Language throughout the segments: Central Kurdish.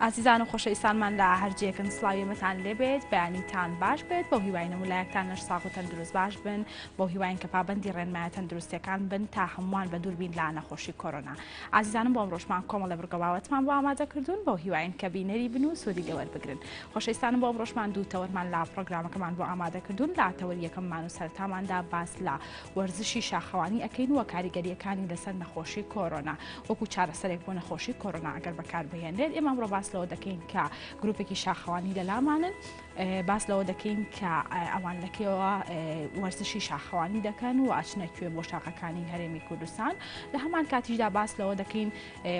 ئازیزان و خۆشەویستانمان لە هەر جێیەکن سڵاوی ئێمەتان لێبێت بەیانیتان باش بێت بەو هیوای نەمولایەکتان لەش ساغ و تەندروست باش بن بەو هیواین کە پابەندی ڕێنمایە تەندروستیەکان بن تا هەمووان بە دوور بین لە نەخۆشی کۆرۆنا ئازیزانم بۆ ئەمڕۆشمان کۆمەڵە بڕگە باوەتمان بۆ ئامادە کردوون بەو هیواین کە بینەری بن و سوودی لێوەربگرن خۆشەویستانم بۆ ئەمڕۆشمان دوو تەوەرمان لە پرۆگرامەکەمان بۆ ئامادە کردوون لە تەوەری یەکەممان و سەرەتاماندا باس لە وەرزشی شاخەوانی ئەکەین و کاریگەریەکانی لەسەر نەخۆشی کۆرۆنا وەکو چارەسەرێک بۆ نەخۆشی کۆرۆنا ئەگەر بەکاربهێنرێت ئێمە ئەمڕۆ باس لەوە دەکەین کە گروپێکی شاخەوانی لەلامانن باس لەوە دەکەین کە ئەوان لەکێوە وەرزشی شاخەوانی دەکەن و ئەچنە کوێ بۆ شاخەکانی هەرێمی کوردستان لە هەمان کاتیشدا باس لەوە دەکەین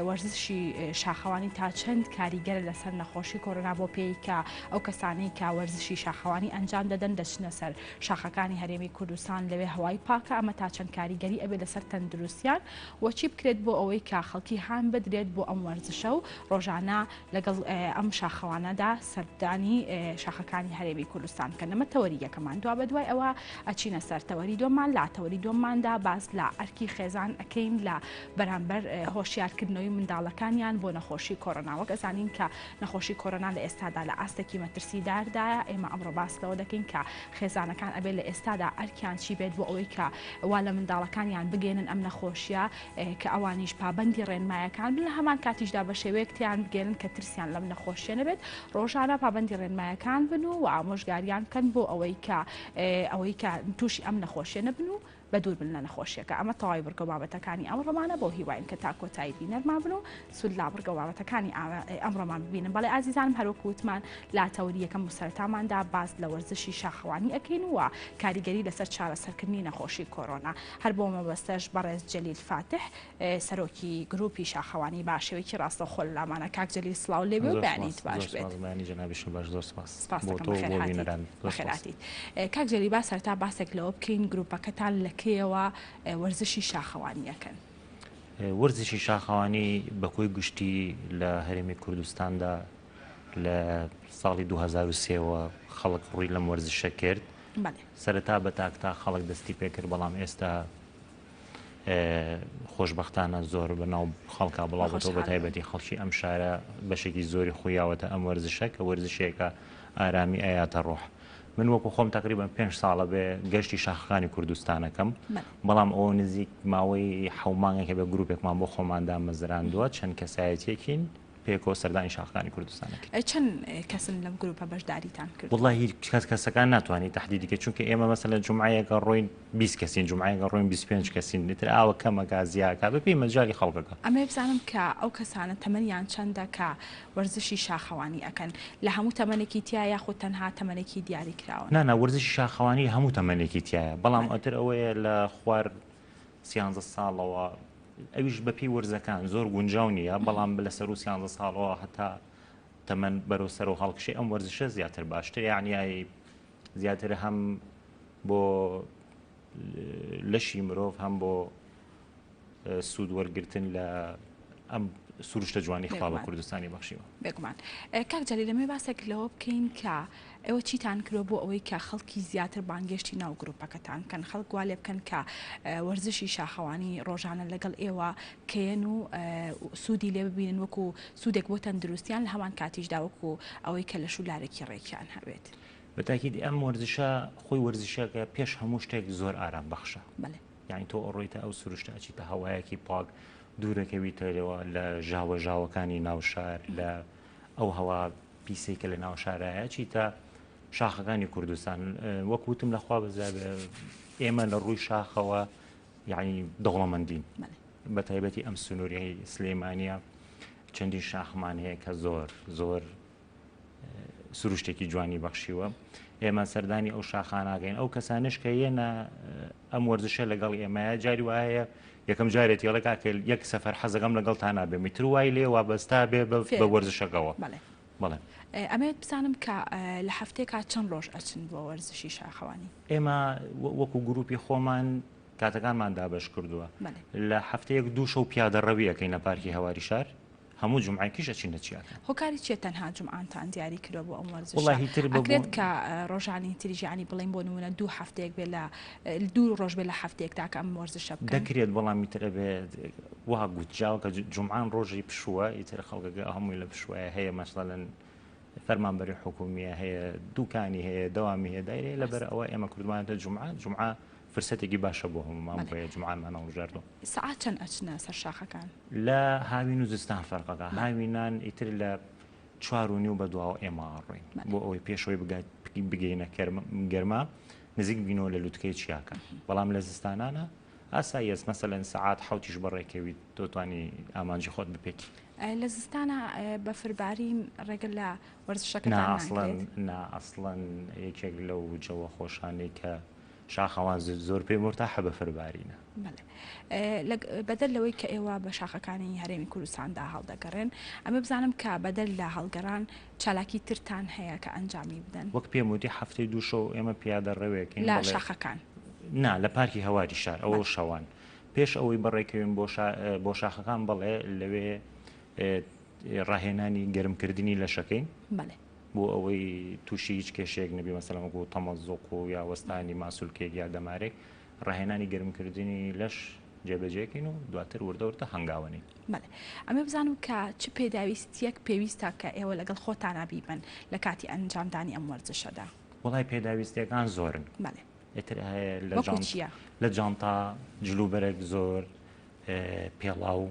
وەرزشی شاخەوانی تا چەند کاریگەرە لەسەر نەخۆشی کۆرۆنا بۆ پێی کە ئەو کەسانەی کە وەرزشی شاخەوانی ئەنجام دەدەن دەچنە سەر شاخەکانی هەرێمی کوردستان لەوێ هەوای پاکە ئەمە تا چەند کاریگەری ئەبێت لەسەر تەندروستیان و چی بکرێت بۆ ئەوەی کە خەڵکی هان بدرێت بۆ ئەم وەرزشە و ڕۆژانە لەگەڵ ئەم شاخەوانەدا سەردانی شاخەکانی هەرێمی کوردستان بکەن ئەمە تەوەری یەکەمان دوا بەدوای ئەوە ئەچینە سەر تەوەری دووەممان لە تەوەری دووەمماندا باس لە ئەرکی خێزان ئەکەین لە بەرامبەر هۆشیارکردنەوەی منداڵەکانیان بۆ نەخۆشی کۆرۆنا وەک ئەزانین کە نەخۆشی کۆرۆنا لە ئێستادا لە ئاستێکی مەترسیداردایە ئێمە ئەمڕۆ باس لەوە دەکەین کە خێزانەکان ئەبێت لە ئێستادا ئەرکیان چی بێت بۆ ئەوەی کە وا لە منداڵەکانیان بگەێنن ئەم نەخۆشیە کە ئەوانیش پابەندی ڕێنمایەکان بن لە هەمان کاتیشدا بە شێوەیەک تیان بگەێنن کە ترسیان لەم نەخۆشیە نەبێت ڕۆژانە پابەندی ڕێنمایەکان بن و ئامۆژگاریان بکەن بۆ ئەوەی کە ئەوەی کە تووشی ئەم نەخۆشیە نەبن و بەدوور بن لە نەخۆشیەکە. ئەمە تەواوی بڕگە و بابەتەکانی ئەمڕۆمانە، بەو هیواین کە تا کۆتایی بینەرمان بن و سوود لە بڕگە و بابەتەکانی ئەمڕۆمان ببینن. بەڵێ ئازیزانم هەروەکو وتمان لە تەوەری یەکەم و سەرەتاماندا باس لە وەرزشی شاخەوانی ئەکەین و کاریگەری لەسەر چارەسەرکردنی نەخۆشی کۆرۆنا. هەر بۆ مەبەستەش بەڕێز جەلیل فاتح سەرۆکی گروپی شاخەوانی بە شێوەیەکی ڕاستەوخۆ لە لامانە. کاک جەلیل سڵاو لێبێ و بەیانیت باش بێت. سپاس دەکەم بەخێرهاتیت. کاک جەلیل با سەرەتا باسێک لەوە بکەین گروپەکەتان لە کەیەوە وەرزشی شاخەوانی ئەکەن؟ وەرزشی شاخەوانی بە کۆی گشتی لە هەرێمی کوردستاندا لە ساڵی 2003ەوە خەڵک ڕووی لەم وەرزشە کرد. سەرەتا بە تاک تا خەڵک دەستی پێکرد بەڵام ئێستا خۆشبەختانە زۆر بە ناو خەڵکا بڵاوبۆتەوە بە تایبەتی خەڵکی ئەم شارە بەشێکی زۆری خویاوەتە ئەم وەرزشە کە وەرزشێکە ئارامی ئەیاتە ڕۆح. من وەکو خۆم تقریبا پێنج ساڵە بێ گەشتی شاخەکانی کوردستانەکەم بەڵام ئەو نزیک ماوەی حەومانێکە بە گروپێکمان بۆ خۆمان دامەزراندووە چەند کەسایەتیەکین پێکەوە سەردانی شاخەکانی کوردستان ئەکەین. ئەی چەند کەسن لەم گروپە بەشداریتان کردووە؟ وەڵاهی کەس کەسەکان ناتوانانی تەحدیدی کەی چونکە ئێمە مەسەلەن جومعەیەک ئەڕۆین 20 کەسین جومعەیەک ئەڕۆین 25 کەسین ئیتر ئاوە کەمەکا زیاکا بەپێی مەجالی خەڵکەکە. ئەمەوێ بزانم کە ئەو کەسانە تەمەنیان چەندە کە وەرزشی شاخەوانی ئەکەن؟ لە هەموو تەمەنێکی تیایە یاخود تەنها تەمەنێکی دیاری کراون؟ نا نا وەرزشی شاخەوانی لە هەموو تەمەنێکی تیایە بەڵام ئەتر ئەوەیە لە خوار سیانزە ساڵەوە ئەویش بەپێی وەرزەکان زۆر گونجاو نییە بەڵام لە سەرو سیانزە ساڵەوە هەتا تەمەن بەرەو سەر و هەڵکشێ ئەم وەرزشە زیاتر باشتر یعنی زیاتر هەم بۆ لەشی مرۆڤ هەم بۆ سوود وەرگتن لە ئەم سروشتە جوانی خوا بە کوردستانی بەخشیوە. بێگومان کاک جەلیل ئەمەوێ باسێک لەوە بکەین کە ئێوە چیتان کردوە بۆ ئەوەی کە خەڵکی زیاتر بانگێشتی ناو گروپەکەتان بکەن خەڵک وا لێ بکەن کە وەرزشی شاخەوانی ڕۆژانە لەگەڵ ئێوە کەیەن و سوودی لێ ببینن وەکو سوودێک بۆ تەندروستیان لە هەمان کاتیشدا وەکو ئەوەی کە لەش و لارێکی ڕێکیان هەبێت. بە تاکید ئەم وەرزشە خۆی وەرزشێکە پێش هەموو شتێک زۆر ئارام بەخشە. بەڵێ. یانی تۆ ئەڕۆیتە ئەو سروشتە ئەچیتە هەوایەکی پاک دوورەکەویتەوە لە ژاوە ژاوەکانی ناو شار لە ئەو هەوا پیسەی کە لە ناو شارایە چیتە شاخەکانی کوردستان وەک وتم لەخوا بەزابێ ئێمە لە ڕووی شاخەوە یعنی دەوڵەمەندین بە تایبەتی ئەم سنووریی سلەیمانە چەندین شاخمان هەیە کە زۆر زۆر سروشتێکی جوانی بەخشیوە ئێمە سەردانی ئەو شاخاناکەین ئەو کەسانش کە یەنە ئەم وەرزشە لەگەڵ ئێمەیە جاری وایە یەکەم جارێتی ئەڵێ کاکە یەک سەفەر حەزەکەم لەگەڵتان نابێم ئیتر وای لێ وابەستا بێ بە وەرزشەکەوە. بەڵێ. ئەمەوێت بزانم کە لە هەفتەیەکا چەند ڕۆژ ئەچن بۆ وەرزشی شاخەوانی؟ ئێمە وەکو گروپی خۆمان کاتەکانمان دابەش کردووە. لە هەفتەیەک دوو شەو پیادەڕەوی ئەکەین لە پارکی هەواری شار. هەموو جومعەیەکیش ئەچینە چیاکان. هۆکاری چیە تەنها جومعانتان دیاری کردوە بۆ ئەم وەرزشە؟ وەڵاهی تر بە ئەکرێت کە ڕۆژانی تریش یانی بڵێین بۆ نمونە دوو هەفتەیەک بێ لە دوو ڕۆژ بێ لە هەفتەیەکدا کە ئەم وەرزشە بکەن؟ دەکرێت بەڵام ئیتر ئەبێت وا گوتجاوە کە جومعان ڕۆژی پشووە ئیتر خەڵکەکە هەمووی لە پشووایە هەیە مەسەلەن فەرمانبەری حکومیە هەیە دوکانی هەیە دەوامی هەیە دایرەیە لەبەر ئەوە ئێمە کردمانەتە جومعە جومعە فرسەتێکی باشە بۆ هەموومان بۆیە جومعانمان هەڵبژاردووە. سەعات چەند ئەچنە سەر شاخەکان؟ لە هاوین و زستان فەرقەکە هاوینان ئیتر لە 4:30 بە دواوە ئێمە ئاڕۆین بۆ ئەوەی پێشەوەی بگات بگەینە گەرما نزیک بینەوە لە لوتکەی چیاکە بەڵام لە زستانانە ئاساییەس مەسەلەن سەعات حوتیش بەڕێکەویت تۆتوانی ئامانجی خۆت بپێکی. لە زستانە بەفربارین ڕێگە لە وەرزشەکەتان ناگرێت؟ نا ئەسڵەن یەکێک لەو جەوە خۆشانەی کە شاخەوان زۆر پێی مورتاحە بەفربارینە. بەڵێ بەدەر لەوەی کە ئێوە بە شاخەکانی هەرێمی کوردستاندا هەڵدەگەڕێن ئەمە بزانم کە بەدەر لە هەڵگەڕان چالاکی ترتان هەیە کە ئەنجامی بدەن؟ وەک پێم وتی هەفتەی دوو شەو ئێمە پیادە ڕەوێکین لە شاخەکان؟ نا لە پارکی هەواری شار ئەوە شەوان پێش ئەوەی بەڕێکەوین بۆ شاخەکان بەڵێ لەوێ ڕاهێنانی گەرمکردنی لەشەکەین. بەڵێ. بۆ ئەوەی تووشی هیچ کێشەیەک نەبی مەسەلەن وەکو تەمەزوق و یا وەستانی ماسولکەیەک یا دەمارێک ڕاهێنانی گەرمکردنی لەش جێبەجێکەین و دواتر وردە وردە هەنگاوەنین. بەڵێ ئەمە بزانم کە چ پێداویستیەک پێویستە کە ئێوە لەگەڵ خۆتانا بیبەن لە کاتی ئەنجامدانی ئەم وەرزشەدا؟ وەڵای پێداویستیەکان زۆرن. بەڵێ. ئیتر هەیە لە وەکو چییە؟ لە جانتا جلوبەرگ زۆر پێڵاو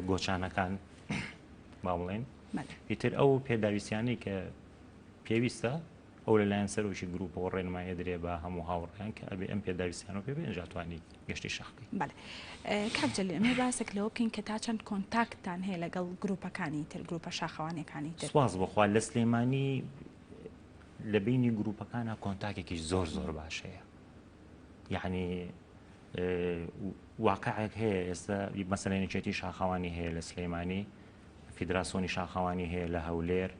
گۆچانەکان با بڵێن ئیتر ئەو پێداویستیانەی کە پێویستە ئەو لەلایەن سەرۆکی گروپەوە ڕێنمایی درێ بە هەموو هاوڕێیان کە ئەبێ ئەم پێداویستیانە پێ بێ ئینجا توانی گەشتی شاخ بکەین. بەڵێ کاک جەلیل ئەمەوێ باسێک لەوە بکەین کە تا چەند کۆنتاکتتان هەیە لەگەڵ گروپەکانی تر گروپە شاخەوانیەکانی تر؟ سوپاس بۆ خوا لە سلێمانی لە بینی گروپەکانە کۆنتاکێکی زۆر زۆر باش هەیە یعنی واقعێک هەیە ئێستا مەسەلەن یەکێتی شاخەوانی هەیە لە سلێمانی فیدراسۆنی شاخەوانی هەیە لە هەولێر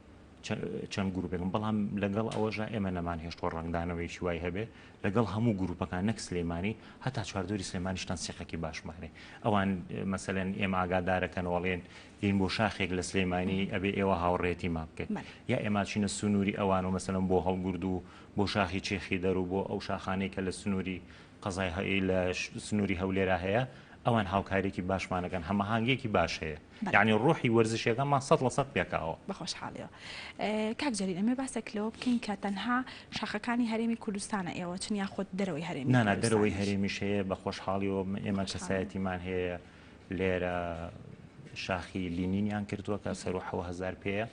چەند گروپێکم بەڵام لەگەڵ ئەوەشدا ئێمە نەمان هێشتووە ڕەنگدانەوەیەکی وای هەبێ لەگەڵ هەموو گروپەکان نەک سلێمانی هەتا چواردەوری سلێمانیش تەنسیقێکی باشمان هەیە ئەوان مەسەلەن ئێمە ئاگادارەکەن وەڵێن دین بۆ شاخێک لە سلێمانی ئەبێ ئێوە هاوڕێتی ما بکەن یا ئێمە چینە سنووری ئەوان و مەسەلەن بۆ هەڵگورد و بۆ شاخی چێخی دەر و بۆ ئەو شاخانەی کە لە سنووری قەزای هەی لە سنووری هەولێرا هەیە ئەوان هاوکاریەکی باشمانەکەن هەمەهانگیەکی باش هەیە یعنی ڕۆحی وەرزشیەکەمان 100% پێکاوە. بە خۆشحاڵیەوە کاک جەلیل ئەمێ باسێک لەوە بکەین کە تەنها شاخەکانی هەرێمی کوردستانە ئێوە چن یاخود دەرەوەی هەرێمی نا نا دەرەوەی هەرێمیش هەیە بە خۆشحاڵیەوە ئێمە کەسایەتیمان هەیە لێرە شاخی لینینیان کردووە کە سەر و 7000 پێیە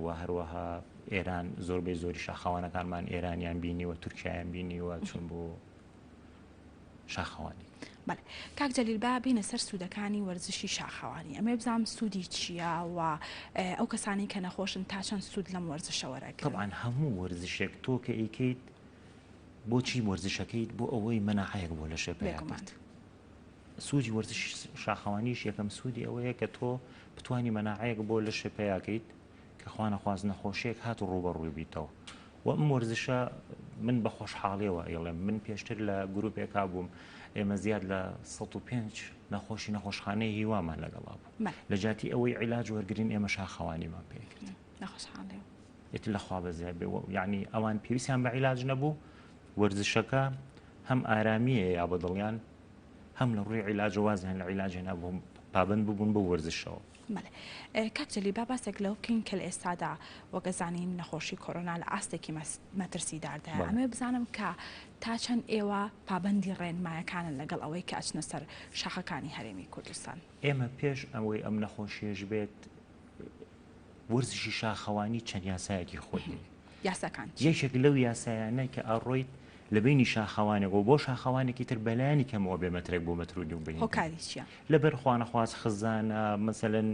و هەروەها ئێران زۆربەی زۆری شاخەوانەکانمان ئێرانیان بینیوە تورکیایان بینیوە چون بۆ شاخەوانی. بەڵێ کاک جەلیل با بینە سەر سوودەکانی وەرزشی شاخەوانی ئەمێ بزانم سوودی چییە و ئەو کەسانی کە نەخۆشن تا چەند سوود لەم وەرزشە وەرەگرن؟ تەبعەن هەموو وەرزشێک تۆ کە ئەیکەیت بۆچی وەرزشەکەیت بۆ ئەوەی مەناعەیەک بۆ لەشێ پەیا بکەیت سوودی وەرزشی شاخەوانیش یەکەم سوودی ئەوەیە کە تۆ بتانی مەناعەیەک بۆ لەشێ پەیاکەیت کە خوانەخواست نەخۆشیەک هات و ڕووبەڕووی بیتەوە و ئەم وەرزشە من بە خۆشحاڵیەوە ئەیڵێم من پێشتر لە گروپێکا بووم ئێمە زیاد لە 105 نەخۆشی نەخۆشخانەی هیوامان لەگەڵا بوو لە جاتی ئەوەی عیلاج وەرگین ئێمە شاخەوانیمان پێکرد ئیتر لە خوا بەزیاد بێ یعنی ئەوان پێویستیان بە عیلاج نەبوو وەرزشەکە هەم ئارامیە یا بەدڵیان هەم لە ڕووی عیلاجەوە وازیان لە عیلاج هێنا بوو پابەند ببوون بەو وەرزشەوە. بەڵێ کاک جەلیل با باسێک لەوە بکەین کە لە ئێستادا وەک ئەزانین نەخۆشی کۆرۆنا لە ئاستێکی مەترسیداردایە ئەمەوێ بزانم کە تا چەند ئێوە پابەندی ڕێنمایەکانن لەگەڵ ئەوەی کە ئەچنە سەر شاخەکانی هەرێمی کوردستان؟ ئێمە پێش ئەوەی ئەم نەخۆشیەش بێت وەرزشی شاخەوانی چەند یاسایەکی خۆی هەیە. یاساکان چین؟ یەکێک لەو یاسایانە کە ئەڕۆیت لە بەینی شاخەوانێکەوە بۆ شاخەوانێکی تر بەلایەنی کەمەوە بێ مەترێک بۆ مەتر و نیو بەین هۆکاری چییە؟ لەبەر خوانەخواست خزانە مەسەلەن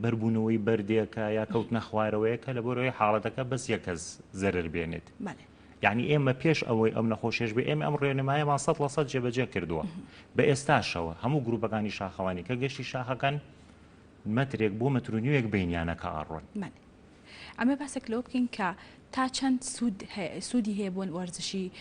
بەربوونەوەی بەردێکە یا کەوتنە خوارەوەیەکە لە بۆرەوەی حاڵەتەکە بەس یەک کەس زەرەر بێنێت. بەڵێ. یعنی ئێمە پێش ئەوەی ئەم نەخۆشیەش بێ ئێمە ئەم ڕێنمایەمان 100% جێبەجێ کردووە بە ئێستاشەوە هەموو گروپەکانی شاخەوانی کە گەشتی شاخەکان مەترێک بۆ مەتر و نیوێک بینیانە کە ئاڕۆن. بەڵێ. ئەمە باسێک لەوە بکەین کە تا چەند سوود سوودی هەیە بۆ وەرزشی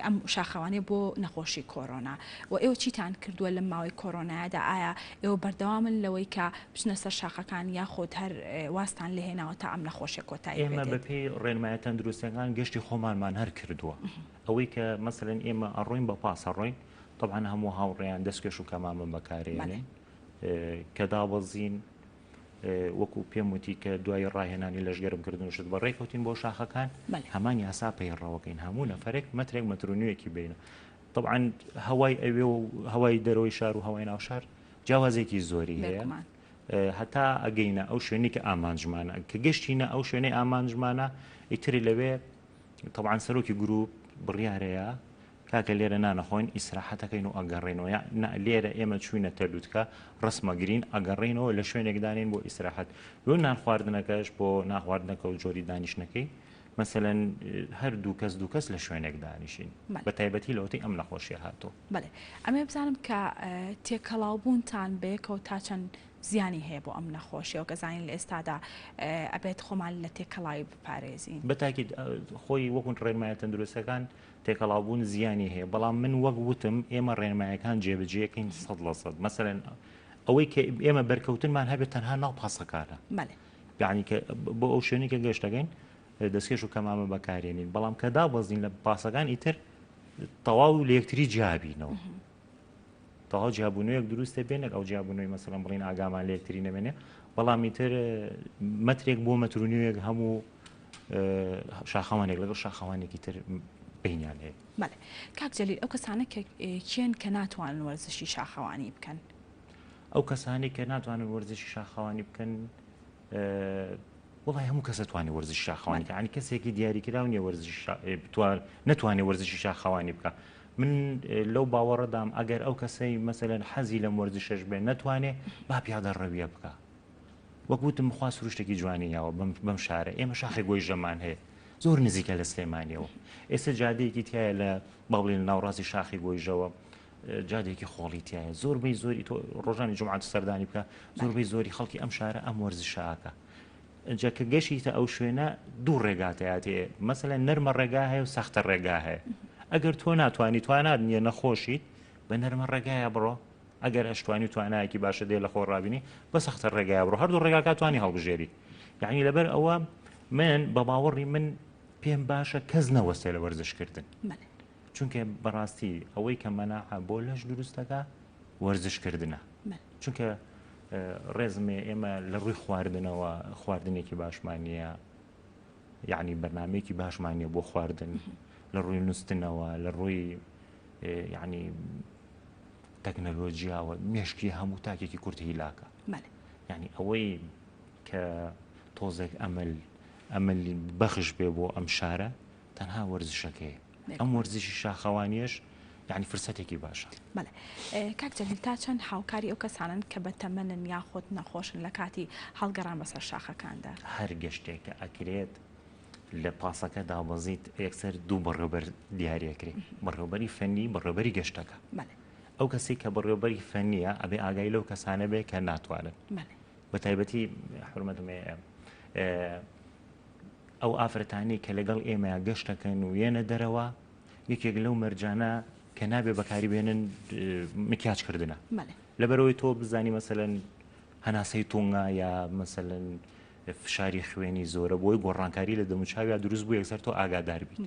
ئەم شاخەوانیە بۆ نەخۆشی کۆرۆنا و ئێوە چیتان کردووە لەم ماوەی کۆرۆنایەدا ئایا ئێوە بەردەوامن لەوەی کە بچنە سەر شاخەکان یاخود هەر وازتان لێ هێناوە تا ئەم نەخۆشیە کۆتایی ئێمە پێ دێت؟ بەپێی ڕێنمایە تەندروستیەکان گەشتی خۆمانمان هەر کردووە ئەوەی کە مەسەلەن ئێمە ئەڕۆین بە پاس ئەڕۆین تەبعەن هەموو هاوڕێیان دەستکێش و کەمامە بەکارێنن کە دابەزین وەکو پێم وتی کە دوای ڕاهێنانی لەشگەرم کردن و شت بەڕێکەوتین بۆ شاخەکان هەمان یاسا پەیڕەوەکەین هەموو نەفرێک مەترێک مەترونوێکی بینە طبعا هەوای ئەوێ و هەوای دەرەوەی شار و هەوای ناو شار جیاوازێکی زۆری هەیە هەتا ئەگەینە ئەو شوێنی کە ئامانجمانە کە گەشتینە ئەو شوێنەی ئامانجمانە ئیتری لەوێ طبعا سەرۆکی گروپ بڕیارەیە کاکە لێرە نانەخۆین ئیسراحەتەکەین و ئەگەڕێینەوە یا نا لێرە ئێمە چوینەتە لوتکە ڕسمەگرین ئەگەڕێینەوە لە شوێنێک دانێین بۆ ئیسراحەت بۆ نان خواردنەکەش بۆ ناخواردنەکە و جۆری دانیشتنەکەی مەسەلەن هەر دوو کەس دوو کەس لە شوێنێک دانیشین بە تایبەتی لەوەتەی ئەم نەخۆشیە هاتووە. بەڵێ ئەمەوێ بزانم کە تێکەڵاو بوونتان بەیەکەوە تا چەند زیانی هەیە بۆ ئەم نەخۆشیە وەک ئەزانین لە ئێستادا ئەبێت خۆمان لە تێکەڵاوی بپارێزین. بەتاکید خۆی وەکو ڕێنمایە تەندروستەکان تێکەڵاوبوون زیانی هەیە بەڵام من وەک وتم ئێمە ڕێنمایەکان جێبەجێکەین 100% مەسەلەن ئەوەی کە ئێمە بەرکەوتنمان هەبێت تەنها ناو پاسەکانە یعنی کە بۆ ئەو شوێنی کە گەشتەکەین دەستکێش و کەمامە بەکارێنین بەڵام کە دابەزین لە پاسەکان ئیتر تەواو لە یەکتری جیابینەوە تەواو جیابوونەوەیەک دروست دەبێ نەک ئەو جیابوونەوەی مەسەلەن بڵین ئاگامان لە یەکتری نەمێنێ بەڵام ئیتر مەترێک بۆ مەتر و نیوێک هەموو شاخەوانێک لەگەڵ شاخەوانێکی تر بینیان هەیە. بەڵێ کاک جەلیل ئەو کەسانە کە کێن کە ناتوانن وەرزشی شاخەوانی بکەن؟ ئەو کەسانەی کە ناتوانن وەرزشی شاخەوانی بکەن وڵی هەموو کەسە توانێت وەرزشی شاخەوانی بکە ینی کەسێکی دیاریکراو نیە وەرزشی نەتوانێت وەرزشی شاخەوانی بکە من لەو باوەڕەدام ئەگەر ئەو کەسەی مەسەلەن حەزی لەم وەرزشەش بێ نەتوانێ با پیادە ڕەویە بکە وەک وتم خوا سروشتێکی جوانی یاوە بەم شارە ئێمە شاخی گۆیژەمان هەیە زۆر نزیکە لە سلێمانیەوە ئێستا جادەیەکی تایە لە باڵین ناوڕاستی شاخی گۆیژەوە جادێکی خۆڵی تایە زۆربەی زۆری تۆ ڕۆژانی جمعات سەردانی بکە زۆربەی زۆری خەڵکی ئەم شارە ئەم وەرزشاکە جا کە گەشیتە ئەو شوێنە دوو ڕێگات هەیە مەسەلەن نەرمە ڕێگا هەیە و سەختە ڕێگا هەیە ئەگەر تۆ ناتوانانی توانات نییە نەخۆشیت بە نەرمە ڕێگایە بڕۆ ئەگەر ئەشتوانی و توانایەکی باشە دێ لە خۆ ڕابینی بە سەختە ڕێگایە بڕۆ هەردوو ڕێگاکە توانی هەڵبژێری یعنی لەبەر ئەوە من بە باوەڕی من پێم باشە کەس نەوەستێ لە وەرزشکردن چونکە بەڕاستی ئەوەی کە مەناعە بۆ لەش دروستەکە وەرزشکردنە چونکە ڕێزمێ ئێمە لە ڕووی خواردنەوە خواردنێکی باشمان نییە یعنی بەرنمەیەکی باشمان نیە بۆ خواردن لە ڕووی نووسنەوە لە ڕووی یعنی تەکنەلۆجیاوە مێشکی هەموو تاکێکی کورد هیلاکە یعنی ئەوەی کە تۆزێک ئەمل ئەمل بەخش بێ بۆ ئەم شارە تەنها وەرزشەکەی ئەم وەرزشی شاخەوانیەش یعنی فرسەتێکی باشە. بەڵێ کاک جەلیل تا چەند هاوکاری ئەو کەسانەن کە بە تەمەنن یاخود نەخۆشن لە کاتی هەڵگەڕان بەسەر شاخەکاندا؟ هەر گەشتێک کە ئەکرێت لە پاسەکە دابەزیت یەکسەر دوو بەڕێوبەر دیاریەکرێ بەڕێوبەری فەنی بەڕێوبەری گەشتەکە ئەو کەسێک کە بەڕێوبەری فەنیە ئەبێ ئاگای لەو کەسانە بێ کە ناتوانن بە تایبەتی حرمەتم ئەو ئافرەتانەی کە لەگەڵ ئێمەیا گەشت دەکەن و یەنە دەرەوە یەکێک لەو مەرجانە کە نابێ بەکاری بێنن مکیاج کردنە لەبەرەوەی تۆ بزانی مەسەلەن هەناسەی تونگە یا مەسەلەن فشاری خوێنی زۆرە بۆی گۆڕانکاری لە دەموچاویا دروست بوو یەکسەر تۆ ئاگادار بیت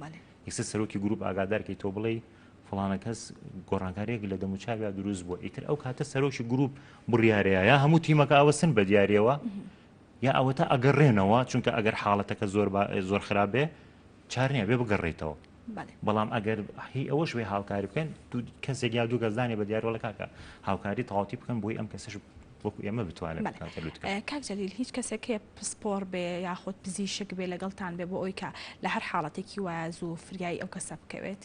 یەکسەر سەرۆکی گروپ ئاگادارکەی تۆ بڵێ فڵانە کەس گۆڕانکاریەک لە دەموچاویا دروست بووە ئیتر ئەو کاتە سەرۆکی گروپ بڕیارەیە یا هەموو تیمەکە ئەوەسن بە دیارەوە یا ئەوەتا ئەگەڕێنەوە چونکە ئەگەر حاڵەتەکە زۆر زۆر خراپ بێ چار نیە بێ بگەڕێیتەوە بەڵام ئەگەر هی ئەوەش بێ هاوکاری بکەن کەسێک یا دوو گەزدانێ بە دیارۆڵە کاکە هاوکاری تەواوەتی بکەن بۆی ئەم کەسەش وەکو ئێمە بتوانێت بکاتە لوتکە. کاک جەلیل هیچ کەسێک هەیە پسپۆڕ بێ یاخود پزیشک بێ لەگەڵتان بێ بۆ ئەوی کە لە هەر حاڵەتێکی وایە زوو فریای ئەو کەسە بکەوێت؟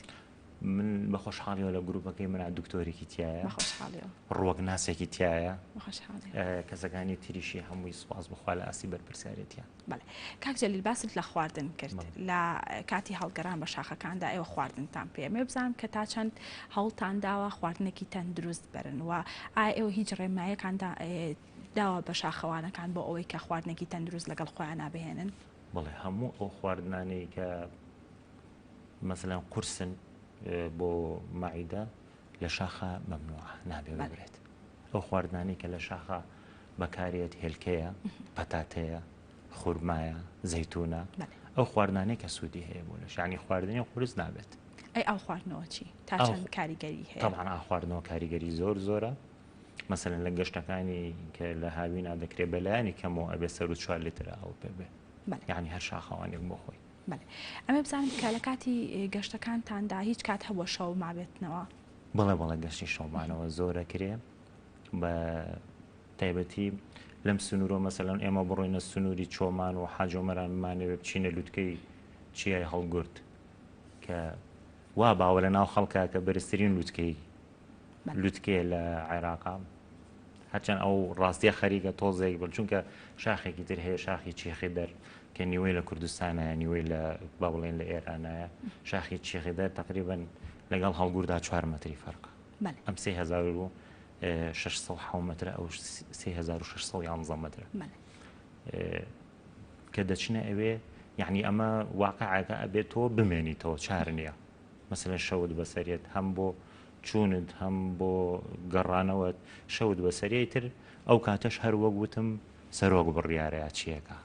من بە خۆشحاڵیەوە لە گروپەکەی منا دکتۆرێکی تایە بە خۆشحاڵیەوە ڕوەکناسێکی تایە بە خۆشحاڵیەوە کەسەکانی تریشی هەمووی سوپاس بخوا لە ئاستی بەرپرسیارێتیان. بەڵێ کاک جەلیل باست لە خواردن کرد لە کاتی هەڵگەڕان بە شاخەکاندا ئێوە خواردنتان پێ ئەمەوێ بزانم کە تا چەند هەوڵتان داوە خواردنێکی تەندروست بەرن و ئایا ئێوە هیچ ڕێنمایەکان داوە بە شاخەوانەکان بۆ ئەوەی کە خواردنێکی تەندروست لەگەڵ خۆیان بهێنن؟ بەڵێ هەموو ئەو خواردنانەی کە مەسەلەن قورسن بۆ مەعیدە لە شاخە مەمنوعە نابێ ببرێت ئەو خواردنانەی کە لە شاخە بەکارێت هێلکەیە پەتاتەیە خورمایە زەیتونە ئەو خواردنانەی کە سوودی هەیە بۆ لەش یانی خواردنی قورس نابێت. ئەی ئاو خواردنەوە چی؟ تا چەند کاریگەری هەیە؟ تەبعەن ئاو خواردنەوە کاریگەری زۆر زۆرە مەسەلەن لە گەشتەکانی کە لە هاوینا دەکرێت بەلایەنی کەمەوە ئەبێ سەر و چوار لیتر ئاو پێ بێ یعنی هەر شاخەوانێک بۆ خۆی. بەڵێ ئەمە بزانم کە لە کاتی گەشتەکانتاندا هیچ کات هەبووە شەو مابێتنەوە؟ بەڵێ بەڵێ گەشتی شەومانەوە زۆرەکرێ بە تایبەتی لەم سنوورۆ مەسەلەن ئێمە بڕۆینە سنووری چۆمان و حاجۆمەران بمانەوێ بچینە لوتکەی چیای هەڵگورد کە وا باوە لە ناو خەڵکە کە بەرزترین لوتکەی لوتکەیە لە عێراقا هەرچەند ئەو ڕاستیە خەریکە تۆزێک بن چونکە شاخێکی تر هەیە شاخی چیخی دەر کە نیوەی لە کوردستانە نیوەی لە با بڵێن لە ئێرانایە شاخی چیخی دەر تقریبن لەگەڵ هەڵگوردا چوار مەتری فەرقە ئەم 3607 مەترە ئەو 3611 مەترە کە دەچنە ئەوێ یعنی ئەمە واقعەکە ئەبێت تۆ بمێنیتەوە چار نییە مەسەلەن شەوت بەسەریەت هەم بۆ چوونت هەم بۆ گەڕانەوەت شەوت بەسەریە تر ئەو کاتەش هەر وەک وتم سەرۆک بڕیارەیە چیەکە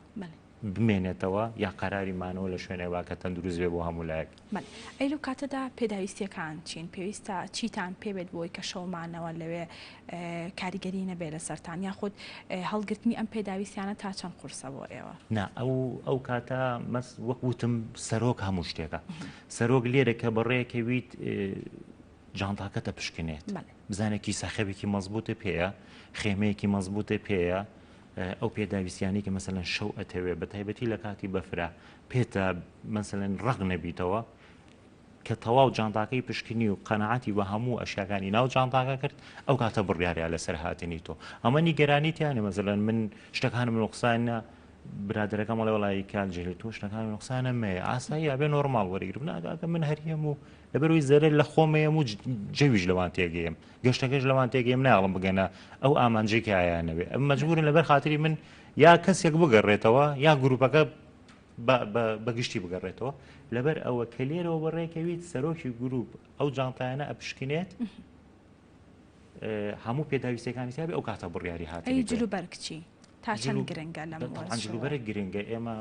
بمێنێتەوە یا قەراری مانەوە لە شوێنێک با کە تەندروست بێ بۆ هەموو لایەک. بەڵێ ئەی لەو کاتەدا پێداویستیەکان چین؟ پێویستە چیتان پێ بێت بۆی کە شەو مانەوە لەوێ کاریگەری نەبێت لەسەرتان یاخود هەڵگرتنی ئەم پێداویستیانە تا چەند قورسە بۆ ئێوە؟ نا ئەو ئەو کاتە مەس وەک وتم سەرۆک هەموو شتێکە سەرۆک لێرە کە بەڕێکەویت جانتاکەتە پشکنێت بزانێت کیسە خەوێکی مەزبووتە پێیە خێمەیەکی مەزبووتە پێیە ئەو پێداویستیانەی کە مەسەلەن شەو ئەتەوێ بە تایبەتی لە کاتی بەفرە پێتە مەسەلەن ڕق نەبیتەوە کە تەواو جانتاکەی پشکنی و قەنەعاتی بە هەموو ئەشیاکانی ناو جانتاکە کرد ئەو کاتە بڕیارە لەسەر هاتنی تۆ ئەمە نیگەرانی تیانە مەسەلەن من شتەکانم نوقسانە برادەرەکەم ئەڵێ وەڵی کاک جەلیل تۆ شتەکانی نوقسانە مەیە ئاسایی ئەبێ نۆرماڵ وەریگرم ناگاکە من هەریەم و لەبەرەوەی زەرەر لە خۆمەیەم و جەویش لەوان تێگەیەم گەشتەکەش لەوان تێگەیم ناڵم بگەنە ئەو ئامانجەی کە ئایانەوێ ئەم مەجبورن لەبەر خاتری من یا کەسێک بگەڕێتەوە یا گروپەکە بە گشتی بگەڕێتەوە لەبەر ئەوە کە لێرەوە بەڕێکەویت سەرۆکی گروپ ئەو جانتایانە ئەپشکنێت هەموو پێداویستەکانی تابێ ئەو کاتە بڕیاری هات جلوبەرگ چی تا چەند گرنگە لەم جلوبەرگ گرنگە ئێمە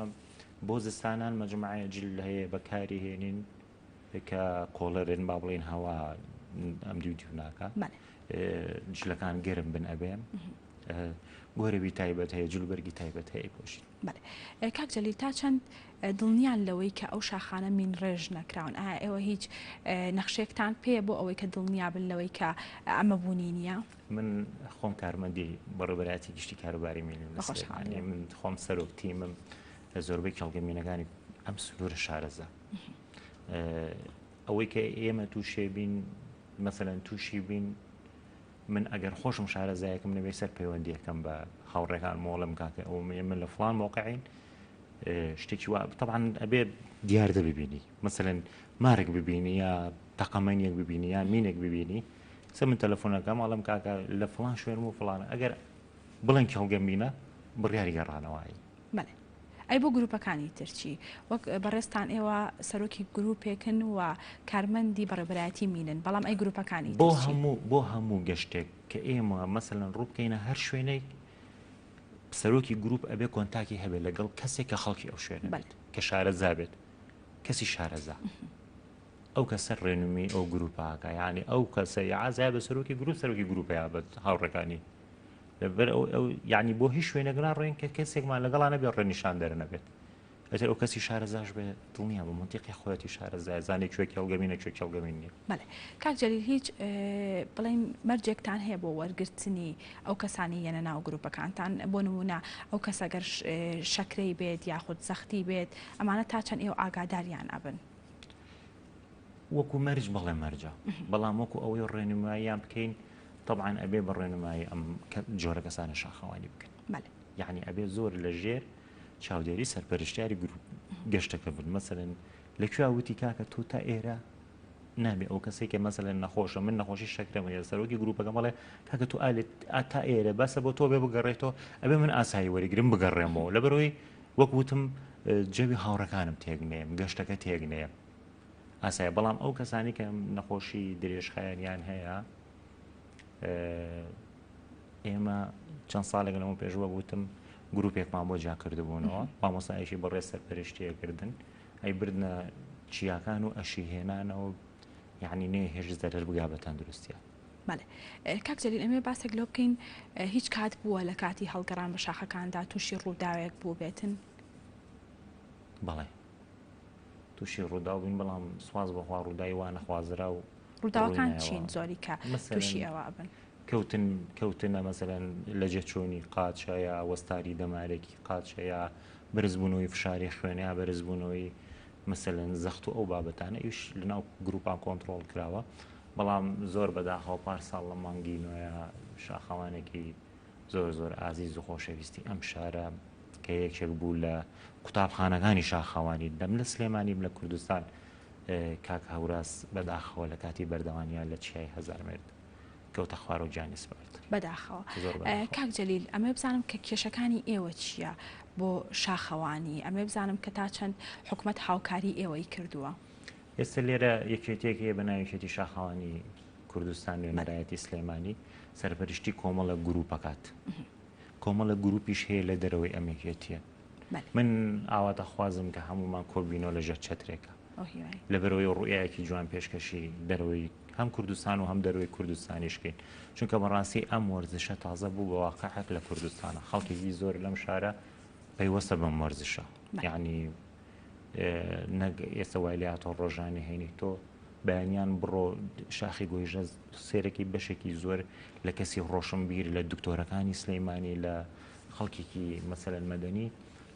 بۆ زستانان مەجموعەیە جل هەیە بەکاری هێنین کە کۆڵەرن با بڵێین هەوا ئەم دیو دیو ناکە جلەکان گەرم بن ئەبێ گۆرەوی تایبەت هەیە جلوبەرگی تایبەت هەیە پۆشین کاک جەلیل تا چەند دڵنیان لەوەی کە ئەو شاخانە مین ڕێژ نەکراون ئایا ئێوە هیچ نەخشێکتان پێ بۆ ئەوەی کە دڵنیا بن لەوەی کە ئەمە بوونی نییە؟ من خۆم کارمەندی بەڕێوەبەرایەتی گشتی کاروباری مینم من خۆم سەرۆک تیمم لە زۆربەی کێڵگە مینەکانی ئەم سنوورە شارەزا ئەوەی کە ئێمە تووشێ بین مەسەلەن تووشی بین من ئەگەر خۆشم شارەزایەکم نەبێ سەر پەیوەندیەکەم بە هاوڕێکان مۆڵم کاکە ئەو ئێمە لە فلان موقعین شتێکی وا طبعا ئەبێ دیاردە ببینی مەسەلەن مارک ببینی یا تەقەمەنیەک ببینی یا مینێک ببینی سە من تەلەفۆنەکەم ئەڵم کاکە لە فلان شوێنم و فلانە ئەگەر بڵێن کێڵگە مینە بڕیاری گەڕانەوەی بەڵێ ئەی بۆ گروپەکانی تر چی؟ وەک بەڕێزتان ئێوە سەرۆکی گروپێکن و کارمەندی بەڕێوبەرایەتی مینن، بەڵام ئەی گروپەکانی تر چی؟ بۆ هەموو گەشتێک کە ئێمە مەسەلەن ڕوو بکەینە هەر شوێنێک سەرۆکی گروپ ئەبێ کۆنتاکی هەبێت لەگەڵ کەسێک کە خەڵکی ئەو شوێنە بێت کە شارەزا بێت کەسی شارەزا ئەو کەسە ڕێنومی ئەو گروپاکە یعنی ئەو کەسە یاعزای بە سەرۆکی گروپ سەرۆکی گروپە یا بە هاوڕەکانی لەبەر ئەو ئەو یعنی بۆ هیچ شوێنێک ناڕۆین کە کەسێکمان لەگەڵا نەبێت ڕێنیشاندەر نەبێت ئەتر ئەو کەسی شارەزاش بێ دڵنیا بە منتیقی خۆیەتی شارەزای زانێ کوێ کێڵگەمینە کوێ کێڵگەمین نییە. بەڵێ کاک جەلیل هیچ بڵێن مەرجێکتان هەیە بۆ وەرگرتنی ئەو کەسانی یەنە ناو گروپەکانتان بۆ نمونە ئەو کەسە گەر شەکرەی بێت یاخود زەختی بێت ئەمانە تا چەند ئێوە ئاگاداریان ئەبن؟ وەکو مەرج بەڵێ مەرجە بەڵام وەکو ئەوەی ڕێنماییان بکەین تەبعەن ئەبێ بە ڕێنمایی ئەم جۆرە کەسانە شاخەوانی بکەن یعنی ئەبێ زۆر لە ژێر چاودێری سەرپەرشتیاری گروپ گەشتەکە بن مەسەلەن لە کوێ وتی کاکە تۆ تا ئێرە نابێ ئەو کەسێک کە مەسەلەن نەخۆشە من نەخۆشی شەکرەم هەیە سەرۆکی گروپەکەم بڵێ کاکە تۆ ئالێت تا ئێرە بەسە بۆ تۆ بێ بگەڕێتەوە ئەبێ من ئاسایی وەریگرم بگەڕێمەوە لەبەرەوەی وەک وتم جەوی هاوڕەکانم تێک نێم گەشتەکە تێک نێم ئاسایە بەڵام ئەو کەسانی کە نەخۆشی درێژخایەنیان هەیە ئێمە چەند ساڵێک لەمە پێش وەک وتم گروپێکمان بۆ جیا کردبوونەوە مامۆسایەکی بەڕێز سەرپەرشتیەکردن ئەی بردنە چیاکان و ئەشی هێنانەوە یعنی نێ هێش زەرەر بگا بە تەندروستیان. بەڵێ کاک جەلیل ئەمێ باسێک لەوە بکەین هیچ کات بووە لە کاتی هەڵگەڕان بە شاخەکاندا تووشی ڕووداوێک بوو بێتن؟ بەڵێ تووشی ڕووداو بووین بەڵام سواز بەخوا ڕووداوی وا نەخوازرا و ڕووداوەکان چین زۆری کە تووشی ئەوە بن؟ کەوتن کەوتنە مەسەلەن لە جێچوونی قاچە یا وەستاری دەمارێکی قاچە یا بەرزبوونەوەی فشاری خوێن یا بەرزبوونەوەی مەسەلەن زەخت و ئەو بابەتانە ئیش لەناو گروپان کۆنتڕۆڵ کراوە بەڵام زۆر بەداخەوە پار ساڵ لە مانگی نۆیە شاخەوانێکی زۆر زۆر ئازیز و خۆشەویستی ئەم شارە کە یەکێک بوو لە قوتابخانەکانی شاخەوانی دەم لە سلێمانیم لە کوردستان کاک هەوراز بەداخەوە لە کاتی بەردەوانیان لە چیای هەزارمێرد کەوتە خوارەوە گیانی سپارد. بەداخەوە. کاک جەلیل ئەمەوێ بزانم کە کێشەکانی ئێوە چییە بۆ شاخەوانی؟ ئەمەوێ بزانم کە تا چەند حکومەت هاوکاری ئێوەی کردووە؟ ئێستا لێرە یەکێتیەک هەیە بە ناوی یەکێتی شاخەوانی کوردستان نوێنەرایەتی سلێمانی سەرپەرشتی کۆمەڵە گروپەکات کۆمەڵە گروپیش هەیە لە دەرەوەی ئەم یەکێتیە من ئاواتەخوازم کە هەمومان کۆبینەوە لە ژێر چەترێکە لەبەرئەوەی ڕوئیایەکی جوان پێشکەشی دەرەوەی هەم کوردستان و هەم دەرەوەی کوردستانیش کەین چونکە بەڕاستی ئەم وەرزشە تازە بوو بە واقعێک لە کوردستانە خەڵکێکی زۆر لەم شارە پەیوەستە بەم وەرزشە یعنی نەک ئێستا وای لێ هاتۆ ڕۆژانی هەینی تۆ بەیانیان بڕۆ شاخی گۆیژە سێرەکی بەشێکی زۆر لە کەسی ڕۆشنبیر لە دکتۆرەکانی سلەیمانی لە خەڵکێکی مەسەلەن مەدەنی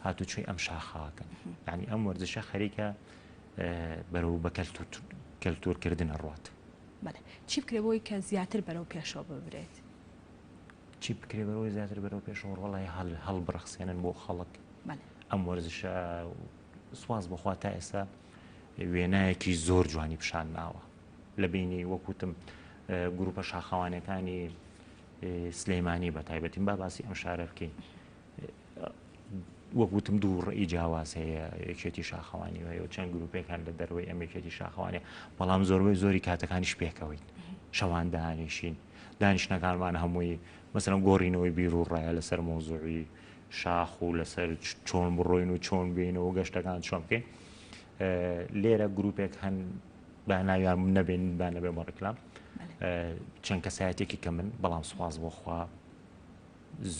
هاتوچۆی ئەم شاخاکەن یعنی ئەم وەرزشە خەریکە بەرەو بە کەلتورکردن ئەڕوات. بەڵێ چی بکرێ بۆی کە زیاتر بەرەو پێشەوە ببرێت؟ چی بکرێ بەرەوەی زیاتر بەرەو پێشەوە ڕۆڵی هەڵ هەڵ بڕەخسێنن بۆ خەڵک ئەم وەرزشە سواز بخوا تا ئێستا وێنایەکی زۆر جوانی پیشان ناوە لە بینی وەکوتم گروپە شاخەوانەکانی سلەیمانی بە تایبەتیم با باسی ئەم شارە بکەین وەک وتم دوو ڕێی جیاواز هەیە یەکێتی شاخەوانی هەیە و چەند گروپێک هەن لە دەرەوەی ئەم یەکێتی شاخەوانە بەڵام زۆربەی زۆری کاتەکانیش پێکەوەین شەوان دانیشین دانیشتنەکانمان هەمووی مەسەلەن گۆڕینەوەی بیر و ڕایە لەسەر مۆزوعی شاخ و لەسەر چۆن بڕۆین و چۆن بینەوە گەشتەکان چۆن بکەین لێرە گروپێک هەن با ناویان نەبێن با نەبێ بە ڕیکلام چەند کەسایەتێکی کە من بەڵام سوپاس بۆ خوا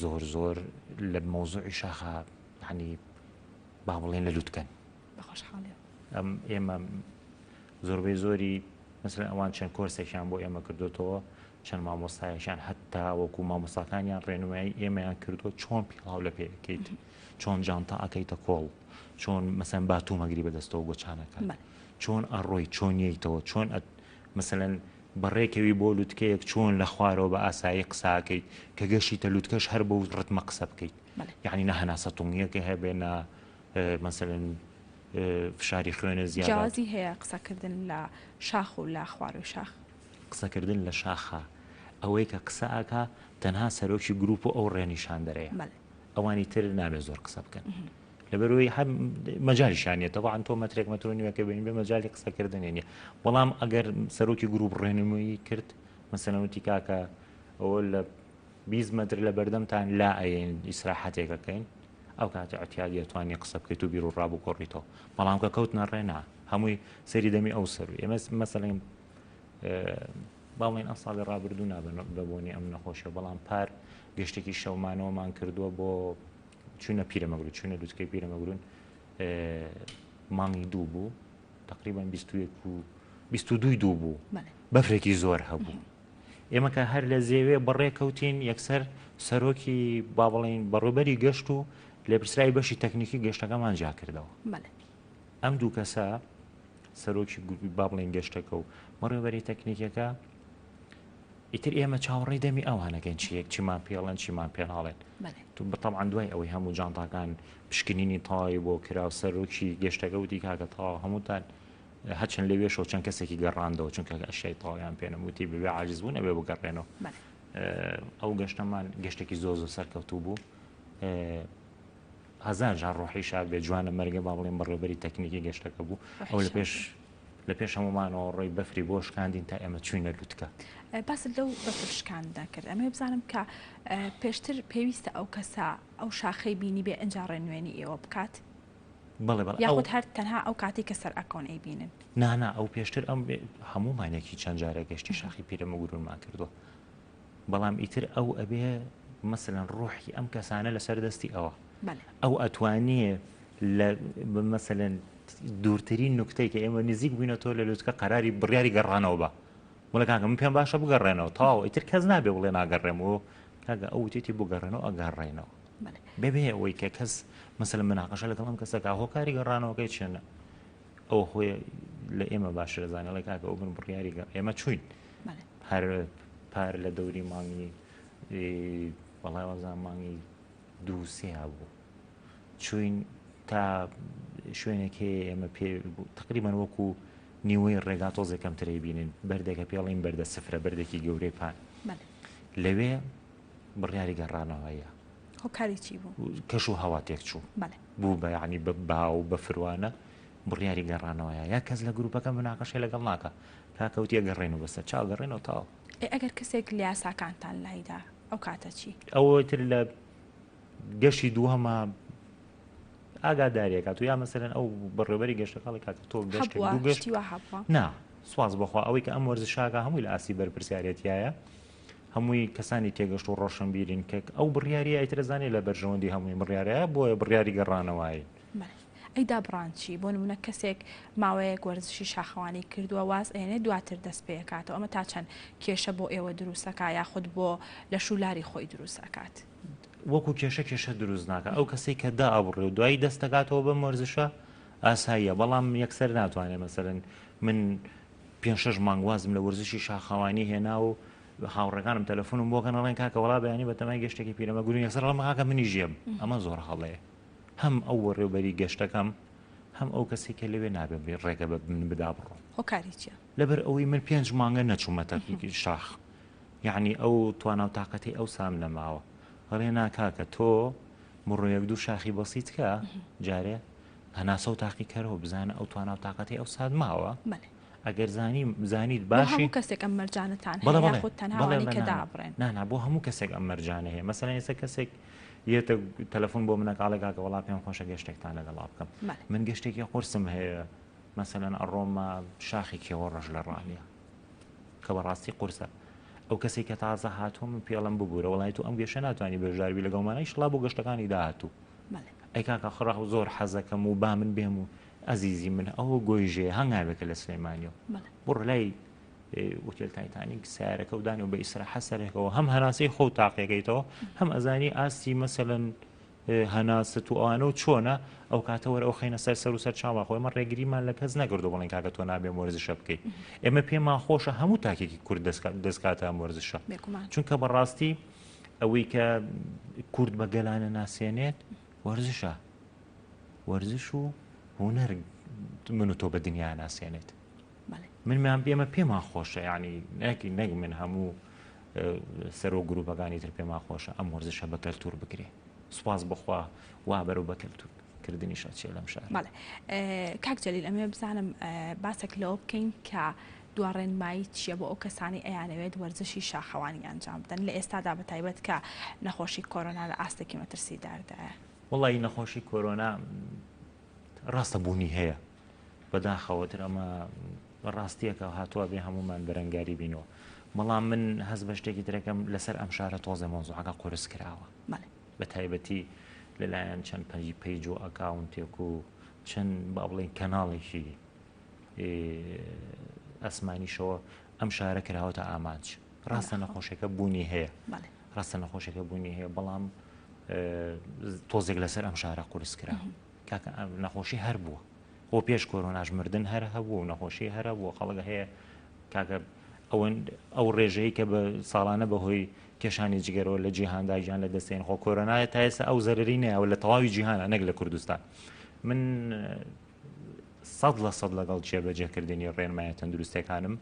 زۆر زۆر لە مەوزوعی شاخا یعنی با بڵێن لە لوتکەن ئەم ئێمە زۆربەی زۆری مثلەن ئەوان چەند کۆرسێکیان بۆ ئێمە کردوتەوە چەند مامۆستایەکیان هەتا وەکو مامۆستاکانیان ڕێنمایی ئێمەیان کردووە چۆن پیڵاو لە پێەکەیت چۆن جانتا ئەکەیتە کۆڵ چۆن مەسەن باتومەگری بەدەستەوە گۆچانەکە چۆن ئەڕۆی چۆن یەیتەوە چۆن مەسەلەن بەڕێکەوی بۆ لوتکەیەک چۆن لە خوارەوە بە ئاسایی قسە ئەکەیت کە گەشیتە لوتکەش هەر بەو ڕتمە قسە بکەیت یعنی نە هەناسە تونگیەکە هەبێ نە مەسەلەن فشاری خوێنە زیاد جیاوازی هەیە قسەکردن لە شاخ و لە خواروی شاخ؟ قسەکردن لە شاخا ئەوەی کە قسە ئەکا تەنها سەرۆکی گروپ و ئەو ڕێنیشاندەرەیە ئەوانی تر نابێ زۆر قسە بکەن لەبەرئەوەی هەر مەجالیشیان نیە تەبعەن تۆ مەترێک مەتر و نیوەکە بین بێ مەجالی قسەکردنی نیە بەڵام ئەگەر سەرۆکی گروپ ڕێنمایی کرد مەسەلەن وتی کاکە ئەوە لە 20 مەتر لە بەردەمتان لا ئەیەین ئیسراحەتێکەکەین ئەو کاتە ئەتیادی ئەتوانی قسە بکەیت و بیر و ڕا بگۆڕیتەوە بەڵام کە کەوتنە ڕێ نا هەمووی سەری دەمی ئەو سەر ئێمە مەسەلەن با بڵێین ئەم ساڵی ڕابردوو نابن بە بۆنی ئەم نەخۆشیە بەڵام پار گەشتێکی شەومانەوەمان کردووە بۆ چوونە پیرەمەگرون چوونە لوتکەی پیرەمەگرون مانگی دوو بوو تقریبا 21 و 22 دوو بوو بەفرێکی زۆر هەبوو ئێمە کە هەر لە زێوێ بەڕێ کەوتین یەکسەر سەرۆکی با بڵین بەڕێبەری گەشت و لێپرسراوی بەشی تەکنیکی گەشتەکەمان جیا کردەوە ئەم دوو کەسە سەرۆکی گروپی با بڵین گەشتەکە و بەڕێوەبەری تەکنیکەکە ئیتر ئێمە چاوەڕێی دەمی ئەوانەکەین چیەک چیمان پێڵێن چیمان پێناڵێن تو بەتەبعەن دوای ئەوەی هەموو جانتاکان پشکنینی تەواوی بۆ کرا و سەرۆکی گەشتەکە وتی کاکە تەواو هەمووتان هەچەند لەوێشەوە چەند کەسێکی گەڕاندەوە چونکە ئەشیای تەواویان پێنم وتی بەبێ عاجز بوون ئەبێ بگەڕێنەوە ئەو گەشتەمان گەشتێکی زۆر زۆر سەرکەوتوو بوو. هەزار جار ڕۆحی شاد بێ جوانە مەرگە با بڵێم بەڕێوبەری تەکنیکی گەشتەکە بوو ئەو لە پێش لە پێش هەمومانەوە ڕۆی بەفری بۆ شکاندین تا ئێمە چوینە لوتکە. باست لەو بەفر شکاندنە کرد ئەمەوێ بزانم کە پێشتر پێویستە ئەو کەسە ئەو شاخەی بینی بێ ئەجا ڕێنوێنی ئێوە بکات؟ بەڵێ بەڵێ یاخود هەر تەنها ئەو کاتی کە سەر ئەکۆن ئەیبینن؟ نانا ئەو پێشتر ئەم هەمومانێکی چەند جارە گەشتی شاخی پیرەمەگرونمان کردووە بەڵام ئیتر ئەو ئەبێ مەسەلەن ڕۆحی ئەم کەسانە لەسەر دەستی ئەوە ئەو ئەتوانێ لە مەسەلەن دوورترین نوکتەی کە ئێمە نزیک بووینەتەوە لە لوتکە قەراری بڕیاری گەڕانەوە بە بڵێ کاکە من پێم باشە بگەڕێنەوە تەواو ئیتر کەس نابێ بڵێ ناگەڕێم و کاکە ئەو وتێتی بگەڕێنەوە ئەگەڕێنەوە بەبێ ئەوەی کە کەس مەسەلەن مناقەشە لەگەڵ ئەم کەسەکە هۆکاری گەڕانەوەکەی چێنە ئەو خۆی لە ئێمە باشتر دەزانێت ئەڵێ کاکە ئەو من بڕیاری ئێمە چوین هەر پار لە دەوری مانگی وەڵای وازان مانگی دوو سێ بوو چوین تا شوێنێک هەیە ئێمە پێ تقریبان وەکو نیوەی ڕێگا تۆزێک کەمترەی بینین بەردێکە پێڵین بەردە سفرە بەردێکی گەورەی پان لەوێ بڕیاری گەڕانەوەیە هۆکاری چی بوو؟ کەش و هەوا تێک چوو بوو بە یعنی بە با و بە فروانە بڕیاری گەڕانەوەیە یا کەس لە گروپەکە مناقەشەی لەگەڵ ناکا کاکە وتی ئەگەڕێنەوە بەسەر چاو گەڕێنەوە تەواو. ئەی ئەگەر کەسێک لە یاساکانتان لایدا ئەو کاتە چی؟ ئەوە تر لە گەشتی دووهەما ئاگاداری ئەکات و یا مەسەلەن ئەو بەڕێوبەری گەشتەکە ئەڵێ کاکە تۆ گەشتێک هەبووە دوو گەشت شتی وا هەبووە؟ نا سواز بەخوا ئەوەی کە ئەم وەرزشاکە هەمووی لە ئاستی بەرپرسیارێتیایە هەمووی کەسانی تێگەشت و ڕۆشنبیرین کە ئەو بڕیاریە ئیتر ئەزانێ لە بەرژەوەندی هەمووی بڕیارەیە بۆیە بڕیاری گەڕانەوەین. بەڵێ. ئەی دابڕان چی؟ بۆ نمونە کەسێک ماوەیەک وەرزشی شاخەوانی کردووە واز ئەیەنێ دواتر دەست پێ ئەکاتەوە ئەمە تا چەند کێشە بۆ ئێوە دروست ئەکا یاخود بۆ لەش و لاری خۆی دروست ئەکات؟ وەکو کێشە کێشە دروست ناکا ئەو کەسەی کە دائەبڕێ و دوایی دەست دەکاتەوە بەم وەرزشە ئاساییە بەڵام یەکسەر ناتوانێ مەسەلەن من پێ شەش مانگ وازم لە وەرزشی شاخەوانی هێنا و هاوڕێکانم تەلەفۆنم بۆ کەن ئەڵێن کاکە وەڵا بەیانی بەتەمای گەشتێکی پیرەمەگرون یەکسەر ئەڵێم کاکە منیش یەم ئەمە زۆر هەڵەیە هەم ئەو وەڕێوبەری گەشتەکەم هەم ئەو کەسەی کە لەوێ نابێ ڕێگە بە من بدا بڕۆم. هۆکاری چیە؟ لەبەر ئەوەی من پێنج مانگە نەچوومەتە شاخ یەعنی ئەو توانا و تاقەتەی ئەوسام نەماوە. ئەڵێ نا کاکە تۆ بڕۆ یەک دوو شاخی بەسیت کە جارێ هەناسە و تاقیکەرەوە بزانە ئەو توانا و تاقەتەی ئەوسات ماوە. ئەگەر زانی زانیت بۆ باشی هەموو کەسێک ئەم مەرجانەتان بەڵێ هەیە بەڵێ یاخود تەنها بەڵێ ئەوانەی بەڵێ کە نا نا دابڕێن؟ نا نا بۆ هەموو کەسێک ئەم مەرجانە هەیە مەسەلەن ئێستا کەسێک یەتە تەلەفۆن بۆ منە کاڵێ کاکە وەڵا پێم خۆشە گەشتێکتان لەگەڵا بکەم بەڵێ. من گەشتێکی قورسم هەیە مەسەلەن ئەڕۆمە شاخی کێوە ڕەش لە ڕانیە کە بەڕاستی قورسە ئەو کەسێک کە تازە هاتووە من پێڵم ببوورە وڵی تو ئەم گەشتە ناتوانانی بەشداربی لەگەڵمانە ئیشڵا بۆ گەشتەکانی داهاتوو بەڵێ. ئەی کاکە خڕا زۆر حەزەکەم و با من بێم و ئەزیزی من ئەوە گۆیژەیە هەنگاوێکە لە سلێمانیەوە بڕۆ لای ئوتێل تایتانیک سیارەکە و دانێ و بە ئیسراحە سەرێکەوە هەم هەناسەی خۆ تاقیەکەیتەوە هەم ئەزانی ئاستی مەسەلەن هەناست و ئەوانە و چۆنە ئەو کاتە وەرە ئەو خەینە سەر سەر و سەر چاوە خۆ ئێمە ڕێگریمان لە کەس نەکردو بڵێن کاکە تۆ نابێم وەرزشە بکەیت ئێمە پێمان خۆشە هەموو تاکێکی کورد دەستکاتە ئەم وەرزشە چونکە بەڕاستی ئەوەی کە کورد بە گەلانە ناسێنێت وەرزشە وەرزش و هونەر من و تۆ بە دنیا ناسێنێت من میان ئێمە پێمان خۆشە ینی نەکی نەک من هەموو سەرۆ گروپەکانی تر پێمان خۆشە ئەم وەرزشە بە کەلتور بکرێ سوپاس بخوا وا بەرەو بە کەلتور کردنیشە چێ لەم شار کاک جەلیل ئەمێ بزانم باسێک لەوە بکەین کە دوا ڕێنمایی چییە بۆ ئەو کەسانەی ئەیانەوێت وەرزشی شاخەوانی ئەنجام بدەن لە ئێستادا بە تایبەت کە نەخۆشی کۆرۆنا لە ئاستێکی مەترسیداردایە؟ وەڵایی نەخۆشی کۆرۆنا ڕاستە بوونی هەیە بەداخەوە تر ئەمە ڕاستیەکە هاتووە بێ هەمومان بەرەنگاری بینەوە بەڵام من هەست بە شتێکی ترەکەم لەسەر ئەم شارە تۆزێ مەوزوعەکە قورس کراوە بە تایبەتی لەلایەن چەند پەنجی page و account ێک و چەند با بڵێن کەناڵێکی ئەسمانیشەوە ئەم شارە کراوەتە ئامانج ڕاستە نەخۆشیەکە بوونی هەیە ڕاستە نەخۆشیەکە بوونی هەیە بەڵام تۆزێک لەسەر ئەم شارە قورس کرا کاکە نەخۆشی هەر بووە خۆ پێش کۆرۆناش مردن هەر هەبوو و نەخۆشی هەرە بووە خەڵک هەیە کاکە ئەوەن ئەو ڕێژەیە کە بە ساڵانە بەهۆی کێشانی جگەرەوە لە جیهاندا گیان لە دەستێن خۆ کۆرۆنایە تا ئێستا ئەو زەرری نەیەوە لە تەواوی جیهانە نەک لە کوردستان من 100% لەگەڵ جێبەجێکردنی ڕێنمایە تەندروستەکانم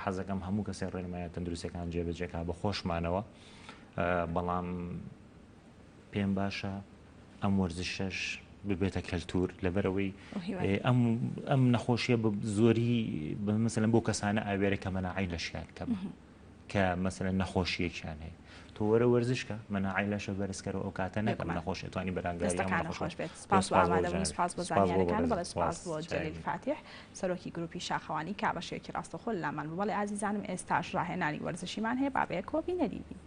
حەزەکەم هەموو کەسێک ڕێنمایە تەندروستەکان جێبەجێکا بە خۆشمانەوە بەڵام پێم باشە ئەم وەرزشەش ببێتە کەلتور لەبەرەوەی ئەم ئەم نەخۆشیە بە زۆری مەسەلەن بۆ کەسانە ئاوێرە کە مەناعی لەشیان کەم کە مەسەلەن نەخۆشیەکیان هەیە تۆ وەرە وەرزشکە مەناعی لەشە بەرزکەرەوە ئەو کاتە نەکەم نەخۆشی توانی بەرانگاری خۆش بێت سپاس بۆ ئامادەبوون سپاس بۆ زانیاریەکان بەڵێ سپاس بۆ جەلیل فاتیح سەرۆکی گروپی شاخەوانی کا بە شێوەیەکی ڕاستەوخۆ لەلامان بوو بەڵێ ئازیزانم ئێستاش ڕاهێنانی وەرزشیمان هەیە با بەیەکەوە بینەری بین.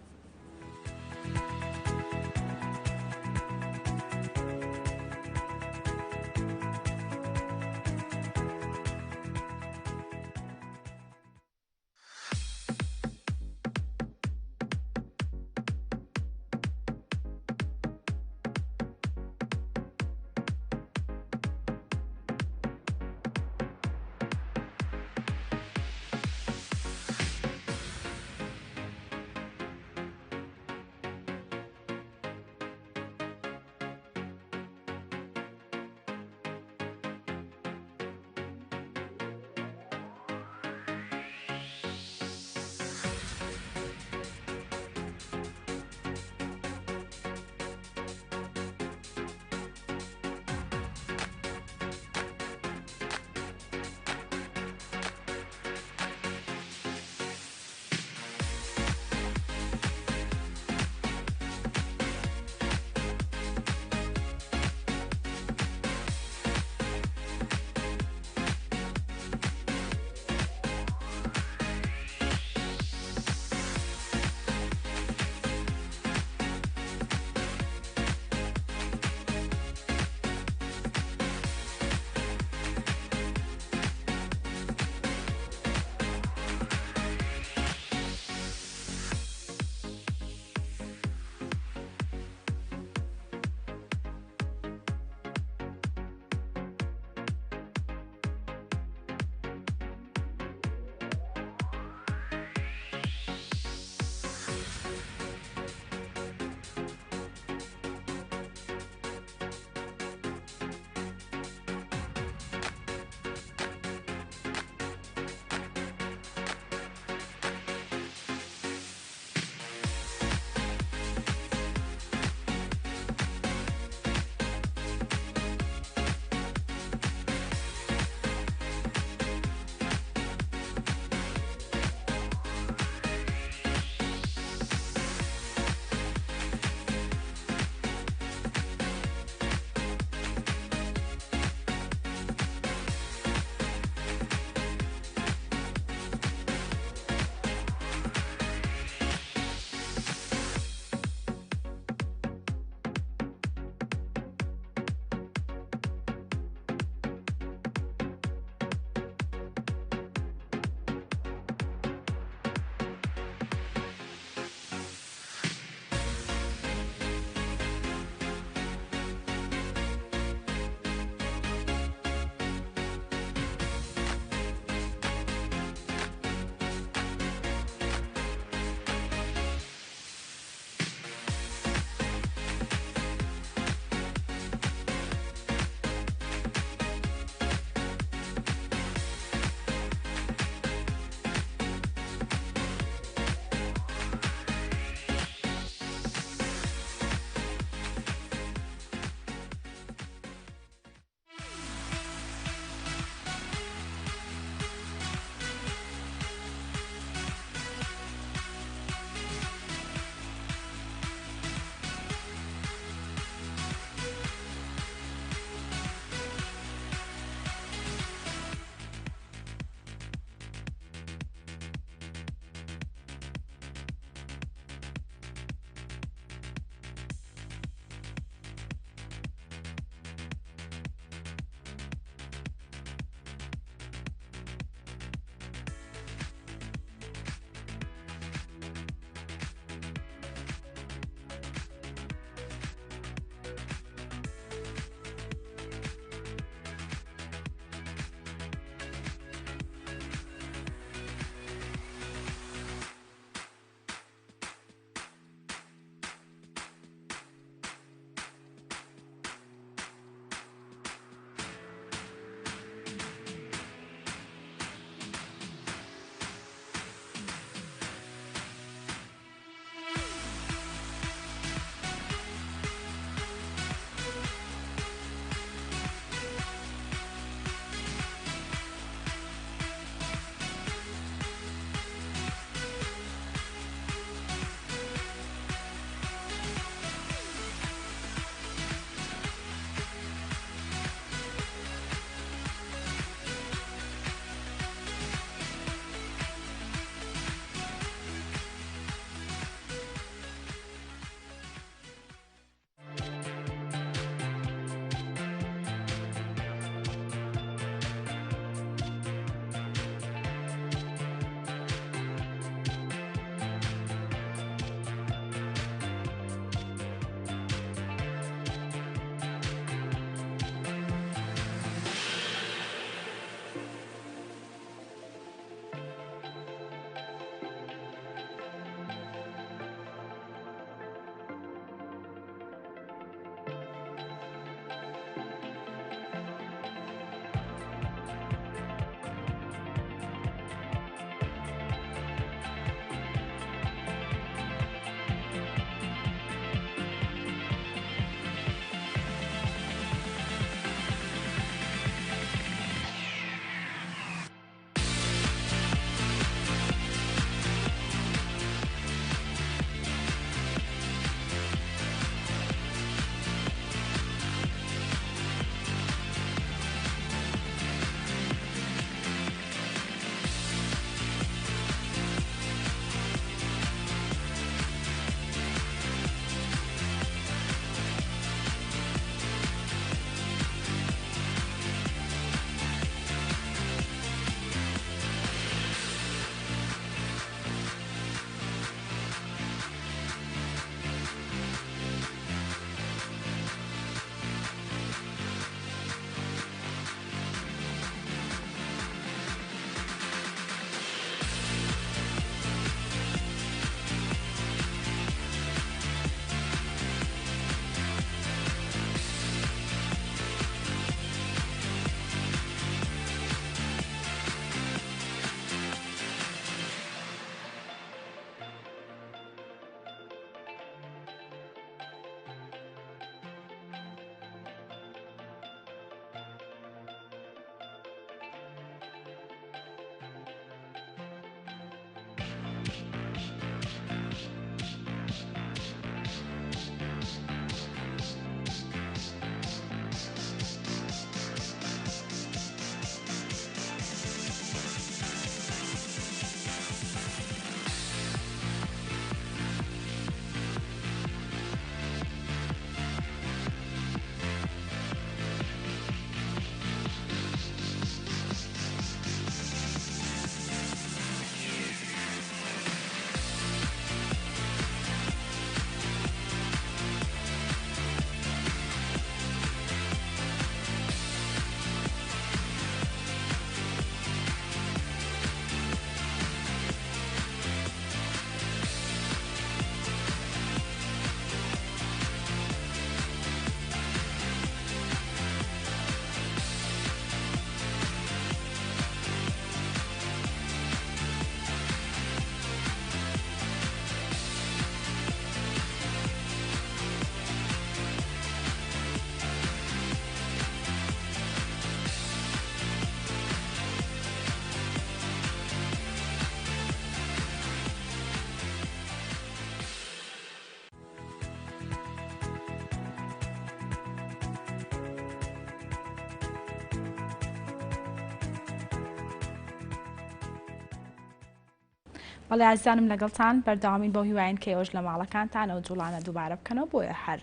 بەڵێ ئازیزانم لەگەڵتان بەردەوامین بەو هیواین کە ئێوەش لە ماڵەکانتان ئەو جوڵانە دووبارە بکەنەوە بۆیە هەر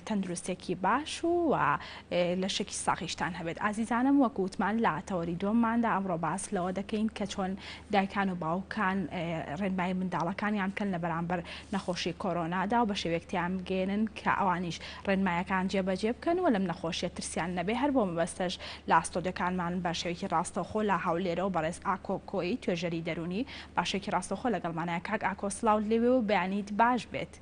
تەندروستێکی باش و و لەشێکی ساغیشتان هەبێت ئازیزانم وەک وتمان لە تەوەری دووەمماندا ئەمڕۆ باس لەوە دەکەین کە چۆن دایکان و باوکان ڕێنمایی منداڵەکانیان بکەن لە بەرامبەر نەخۆشی کۆرۆنادا و بە شێوەیەک تیان بگەێنن کە ئەوانیش ڕێنمایەکان جێبەجێ بکەن و لەم نەخۆشیە ترسیان نەبێ هەر بۆ مەبەستەش لە ستۆدیۆکانمان بە شێوەیەکی ڕاستەوخۆ لە هەولێرەوە بەڕێز ئاکۆ کۆیی توێژەری دەروونی بە شێوەیەکی ڕاستەوخۆ لەگەڵمانە کاک ئاکۆ سڵاوت لێبێ و بەیانیت باش بێت.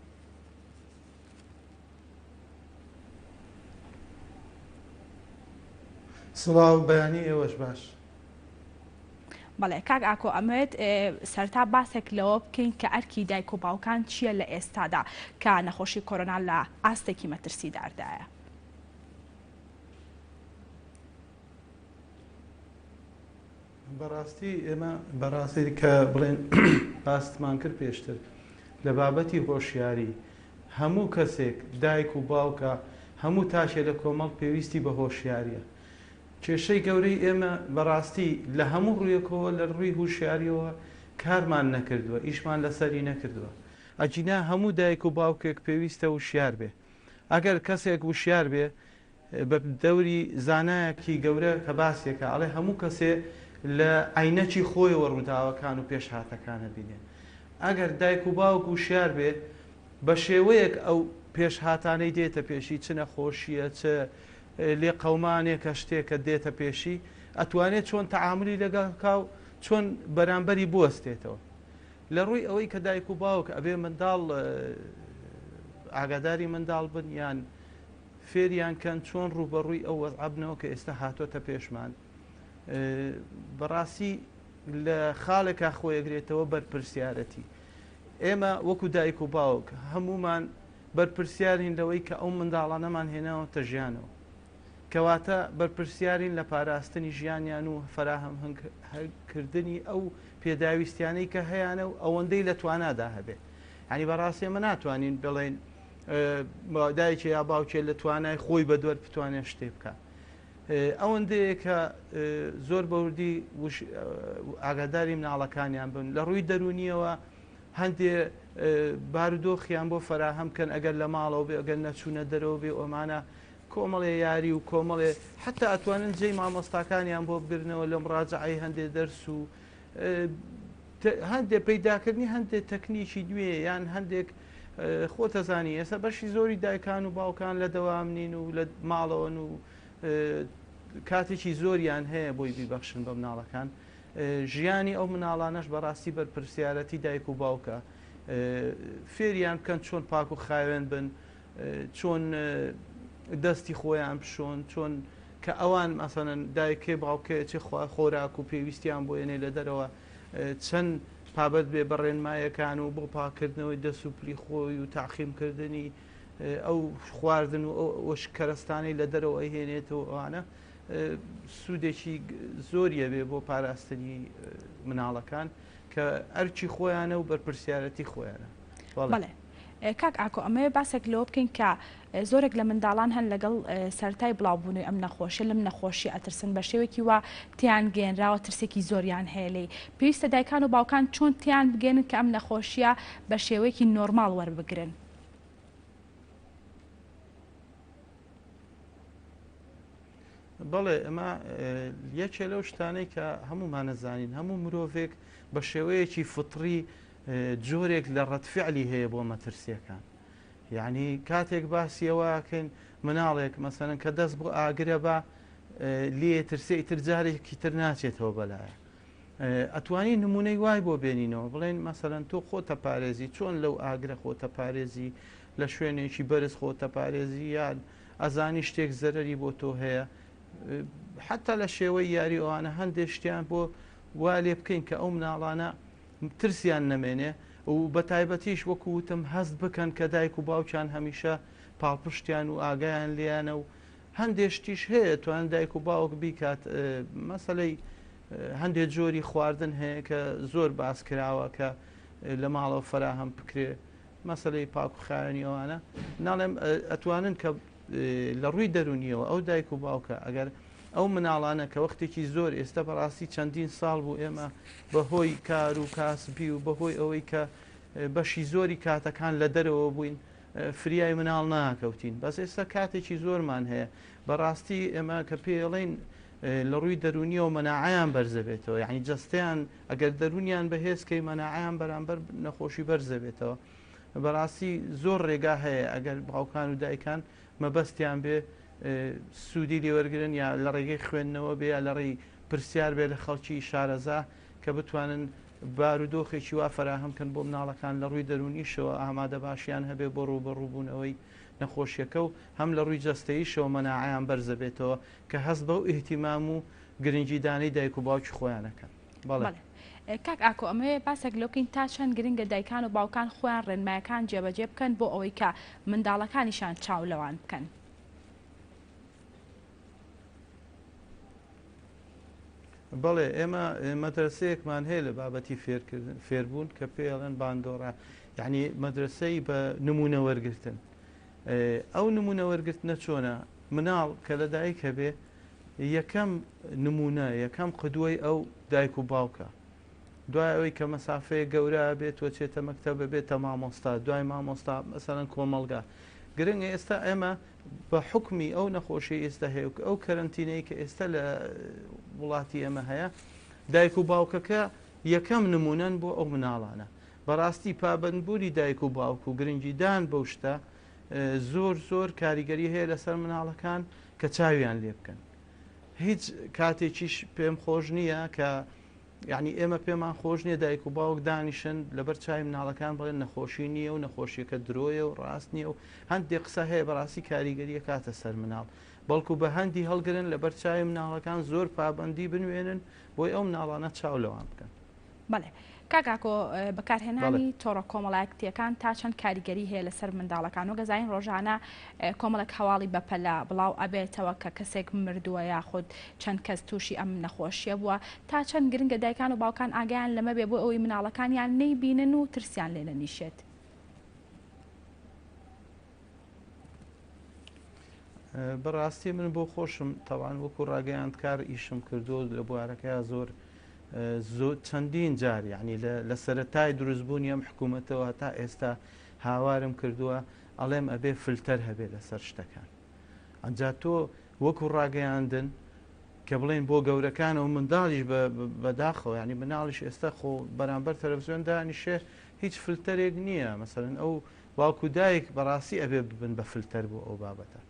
سڵاو بەیانی ئێوەش باش. بەڵێ کاک ئاکۆ ئەمەوێت سەرتا باسێک لەوە بکەین کە ئەرکی دایک و باوکان چییە لە ئێستادا کە نەخۆشی کۆرۆنا لە ئاستێکی مەترسیداردایە؟ بەڕاستی ئێمە بەڕاستی کە بڵێن باستمان کرد پێشتر لە بابەتی هۆشیاری هەموو کەسێک دایک و باوکە هەموو تاکێ لە کۆمەڵ پێویستی بە هۆشیاریە کێشەی گەورەی ئێمە بەڕاستی لە هەموو ڕوویەکەوە لە ڕووی هوشیاریەوە کارمان نەکردووە ئیشمان لەسەری نەکردووە ئەگینا هەموو دایک و باوکێک پێویستە وشیار بێ ئەگەر کەسێک وشیار بێ بە دەوری زانایەکی گەورە کە باسێکە ئەڵێ هەموو کەسێ لە عەینەکی خۆیەوە ڕووداوەکان و پێشهاتەکان ئەبینێ ئەگەر دایک و باوک وشیار بێ بە شێوەیەک ئەو پێشهاتانەی دێتە پێشی چ نەخۆشییە چ لێقەومانێکە شتێکە دێتە پێشی ئەتوانێت چۆن تەعاملی لەگەڵ بکا و چۆن بەرامبەری بوەستێتەوە لە ڕووی ئەوەی کە دایک و باوک ئەبێ منداڵ ئاگاداری منداڵ بن یان فێریان کەن چۆن ڕووبەڕووی ئەو وەزعە بنەوە کە ئێستا هاتۆتە پێشمان بەڕاستی لە خاڵێکا خۆیەگرێتەوە بەرپرسیارەتی ئێمە وەکو دایک و باوک هەمومان بەرپرسیارین لەوەی کە ئەو منداڵانەمان هێناوەتە ژیانەوە کەواتە بەرپرسیارین لە پاراستنی ژیانیان و فەراهەم کردنی ئەو پێداویستیانەی کە هەیانە و ئەوەندەی لە توانادا هەبێ هەنی بەڕاستی ئێمە ناتوانین بڵێن دایکێ یا باوکێ لە توانای خۆی بە دوەر بتوانێت شتێ بکە ئەوەندەیە کە زۆر بەوردی ئاگاداری مناڵەکانیان بن لە ڕووی دەرونیەوە هەندێ بارودۆخیان بۆ فەراهەم کەن ئەگەر لە ماڵەوە بێ ئەگەر نەچوونە دەرەوە بێ ئۆمانە کۆمەڵێ یاری و کۆمەڵێ حتا ئەتوانن جێی مامۆستاکانیان بۆ بگرنەوە لە مڕاجعی هەندێ دەرس و هەندێ پەیداکردنی هەندێک تەکنیکی نوێ یان هەندێک خۆتەزانی ئێستا بەشی زۆری دایکان و باوکان لە دەوام نین و لە ماڵەوەن و کاتێکی زۆریان هەیە بۆی بیبەخشن بە مناڵەکان ژیانی ئەو مناڵانەش بەڕاستی بەرپرسیارەتی دایک و باوکە فێریان بکەن چۆن پاک و خاوێن بن چۆن دەستی خۆیان بشۆن چۆن کە ئەوان مەسەلەن دایکێ باوکێ چ خۆراک و پێویستیان بۆ ێنێ لە دەرەوە چەند پابەت بێ بە ڕێنمایەکان و بۆ پاکردنەوەی دەست و پلی خۆی و تاقیمکردنی ئەو خواردن و ئەو کەرەستانەی لە دەرەوە ئەیهێنێتەوە ئەوانە سوودێکی زۆریە بێ بۆ پاراستنی مناڵەکان کە ئەرکی خۆیانە و بەرپرسیارەتی خۆیانە. بەڵێ. کاک ئاکۆ ئەمەوێ باسێک لەوە بکەین کە زۆرێک لە منداڵان هەن لەگەڵ سەرەتای بڵاوبوونەوەی ئەم نەخۆشیە لەم نەخۆشیە ئەترسن بە شێوەیەکی وا تێیان گەیەنراوە ترسێکی زۆریان هەیە لێی پێویستە دایکان و باوکان چۆن تێیان بگەێنن کە ئەم نەخۆشیە بە شێوەیەکی نۆرماڵ وەربگرن؟ بەڵێ ئەمە یەکێ لەو شتانەی کە هەمومانە زانین هەموو مرۆڤێک بە شێوەیەکی فطری جۆرێک لە ڕەتفعلی هەیە بۆ مەترسیەکان یعنی کاتێک باسیەوەکەین مناڵێک مەسەن کە دەست بۆ ئاگرە بە لێ ترسێ ئیتر جارێکی تر ناچێتەوە بەلایە ئەتوانی نمونەی وای بۆ بێنینەوە بڵێن مەسەلەن تۆ خۆتە پارێزی چۆن لەو ئاگرە خۆتە پارێزی لە شوێنێکی بەرز خۆتە پارێزی یان ئەزانی شتێک زەرەری بۆ تۆ هەیە حتا لە شێوەی یاری ئەوانە هەندێک شتیان بۆ وا لێ بکەین کە ئەو مناڵانە ترسیان نەمێنێ و بە تایبەتیش وەکو وتم هەست بکەن کە دایک و باوکیان هەمیشە پاڵپشتیان و ئاگایان لیانە و هەندێ شتیش هەیە توان دایک و باوک بیکات مەسەلەی هەندێ جۆری خواردن هەیە کە زۆر باس کراوە کە لە ماڵەوە فەراهەم بکرێ مەسلەی پاک و خاوێنی ئەوانە ناڵێم ئەتوانن کە لە ڕووی دەرونیەوە ئەو دایک و باوکە ئەگەر ئەو مناڵانە کە وەختێکی زۆر ئێستا بەڕاستی چەندین ساڵ بوو ئێمە بەهۆی کار و کاسبی و بەهۆی ئەوەی کە بەشی زۆری کاتەکان لە دەرەوە بووین فریای مناڵ ناکەوتین بەس ئێستا کاتێکی زۆرمان هەیە بەڕاستی ئێمە کە پێڵین لە ڕووی دەرونیەوە مەناعیان بەرزەبێتەوە یعنی جەستیان ئەگەر دەرونیان بەهێزکەی مەناعیان بەرامبەر نەخۆشی بەرزەبێتەوە بەڕاستی زۆر ڕێگا هەیە ئەگەر باوکان و دایکان مەبەستیان بێ سوودی لێوەرگن یا لە ڕێگەی خوێندنەوە بێ یا لە ڕێی پرسیار بێ لە خەڵکی شارەزا کە بتوانن بارودۆخێکی وا فەراهەم کەن بۆ مناڵەکان لە ڕووی دەروونیشەوە ئامادەباشیان هەبێ بۆ ڕووبەڕووبوونەوەی نەخۆشیەکە و هەم لە ڕووی جەستەییشەوە مەناعەیان بەرزەبێتەوە کە هەست بەو ئیهتیمام و گرنگیدانەی دایک و باوکی خۆیان ئەکەن. بەڵێ. بەڵێ کاک ئاکۆ ئەمەوێ باسێک لەو بکەین تا چەند گرنگە دایکان و باوکان خۆیان ڕێنمایەکان جێبەجێ بکەن بۆ ئەوەی کە منداڵەکانیشان چاو لەوان بکەن. بەڵێ ئێمە مەدرسەیەکمان هەیە لە بابەتی فێرکردن فێربوون کە پێڵێن باندۆڕا یعنی مەدرسەی بە نمونە وەرگتن ئەو نمونە وەرگتنە چۆنە مناڵ کە لە دایک هەبێ یەکەم نمونە یەکەم قدوەی ئەو دایک و باوکە دوای ئەوەی کە مەسافەیە گەورە بێت وە چێتە مەکتەبە بێتە مامۆستا دوای مامۆستا مەسەلەن کۆمەڵگا گرنگە ئێستا ئێمە بە حوکمی ئەو نەخۆشیەی ئێستا هەیە و ئەو کەرەنتینەی کە ئێستا لە وڵاتی ئێمە هەیە دایک و باوکەکە یەکەم نمونەن بۆ ئەو مناڵانە بەڕاستی پابندبوونی دایک و باوک و گرنگیدان بەو شتە زۆر زۆر کاریگەری هەیە لەسەر مناڵەکان کە چاویان لێ بکەن هیچ کاتێکیش پێم خۆش نییە کە یانی ئێمە پێمان خۆش نییە دایک و باوک دانیشن لەبەر چاوی مناڵەکان بڵێن نەخۆشی نییە و نەخۆشیەکە درۆیە و ڕاست نییە و هەندێک قسە هەیە بەڕاستی کاریگەریە کاتە سەر مناڵ بەڵکو بە هەندی هەڵگرن لەبەر چاوی مناڵەکان زۆر پابندی بنوێنن بۆی ئەو مناڵانە چاو لەوان بکەن. بەڵێ کاک ئاکۆ بەکارهێنانی تۆڕە کۆمەڵایەتیەکان تا چەند کاریگەری هەیە لەسەر منداڵەکان وەک ئەزانین ڕۆژانە کۆمەڵێک هەواڵی بەپەلە بڵاو ئەبێتەوە کە کەسێک مردووە یاخود چەند کەس تووشی ئەم نەخۆشیە بووە تا چەند گرنگە دایکان و باوکان ئاگایان لەمە بێ بۆ ئەوەی مناڵەکانیان نەیبینن و ترسیان لێ نەنیشێت. بەڕاستی من بۆ خۆشم تاوان وەکو ڕاگەیاندکار ئیشم کردو لە بوارەکەیا زۆر زۆر چەندین جار یعنی لە سەرەتای دروستبوونی ئەم حکوومەتەوە تا ئێستا هاوارم کردووە ئەڵێم ئەبێ فلتەر هەبێ لەسەر شتەکان ئەجا تۆ وەکو ڕاگەیاندن کە بڵێن بۆ گەورەکان و منداڵیش بەداخەوە ینی مناڵیش ئێستا خۆ بەرامبەر تەلەڤزیۆن دانیشێ هیچ فلتەرێک نییە مەسەرن ئەو باوک و دایک بەڕاستی ئەبێ ببن بە فلتەر بۆ ئەو بابەتە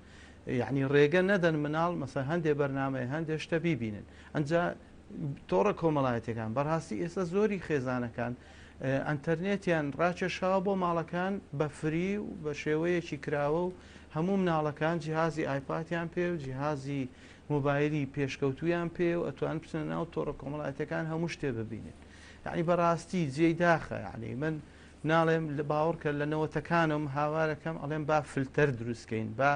یعنی ڕێگە نەدەن مناڵ مەسە هەندێ بەرنمەیە هەندێ شتە بیبینن ئەجا تۆڕە کۆمەڵایەتەکان بەڕاستی ئێستا زۆری خێزانەکان ئەتەرنێتیان ڕاکێشاوە بۆ ماڵەکان بە free و بە شێوەیەکی کراوە و هەموو مناڵەکان جیهازی ئایپاتیان پێ و جیهازی مۆبایلی پێشکەوتویان پێ و ئەتوان بچنە ناو تۆڕە کۆمەڵایەتەکان هەموو شتێ ببینن یعنی بەڕاستی جێی داخە یعنی من ناڵێم باوەڕکە لە نەوەتەکانم هاوارەکەم ئەڵێم با فلتەر دروستکەین با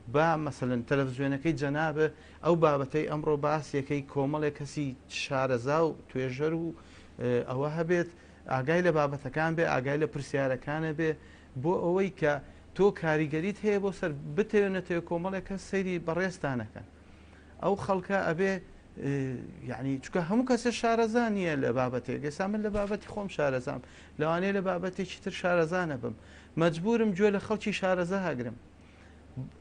با مەسەلەن تەلەڤزیۆنەکەی جەنابە ئەو بابەتەی ئەمڕۆ باسیەکەی کۆمەڵێک کەسی شارەزا و توێژەر و ئەوە هەبێت ئاگای لە بابەتەکان بێ ئاگای لە پرسیارەکانە بێ بۆ ئەوەی کە تۆ کاریگەریت هەیە بۆ سەر بتەوێ نەتەوێ کۆمەڵێک کەس سەیری بەڕێزتانەکەن ئەو خەڵکە ئەبێ یعنی چکە هەموو کەسێ شارەزا نییە لە بابەتێک ئێستا من لە بابەتی خۆم شارەزام لەوانەیە لە بابەتێکی تر شارەزا نەبم مەجبورم گوێ لە خەڵکی شارەزا هەگرم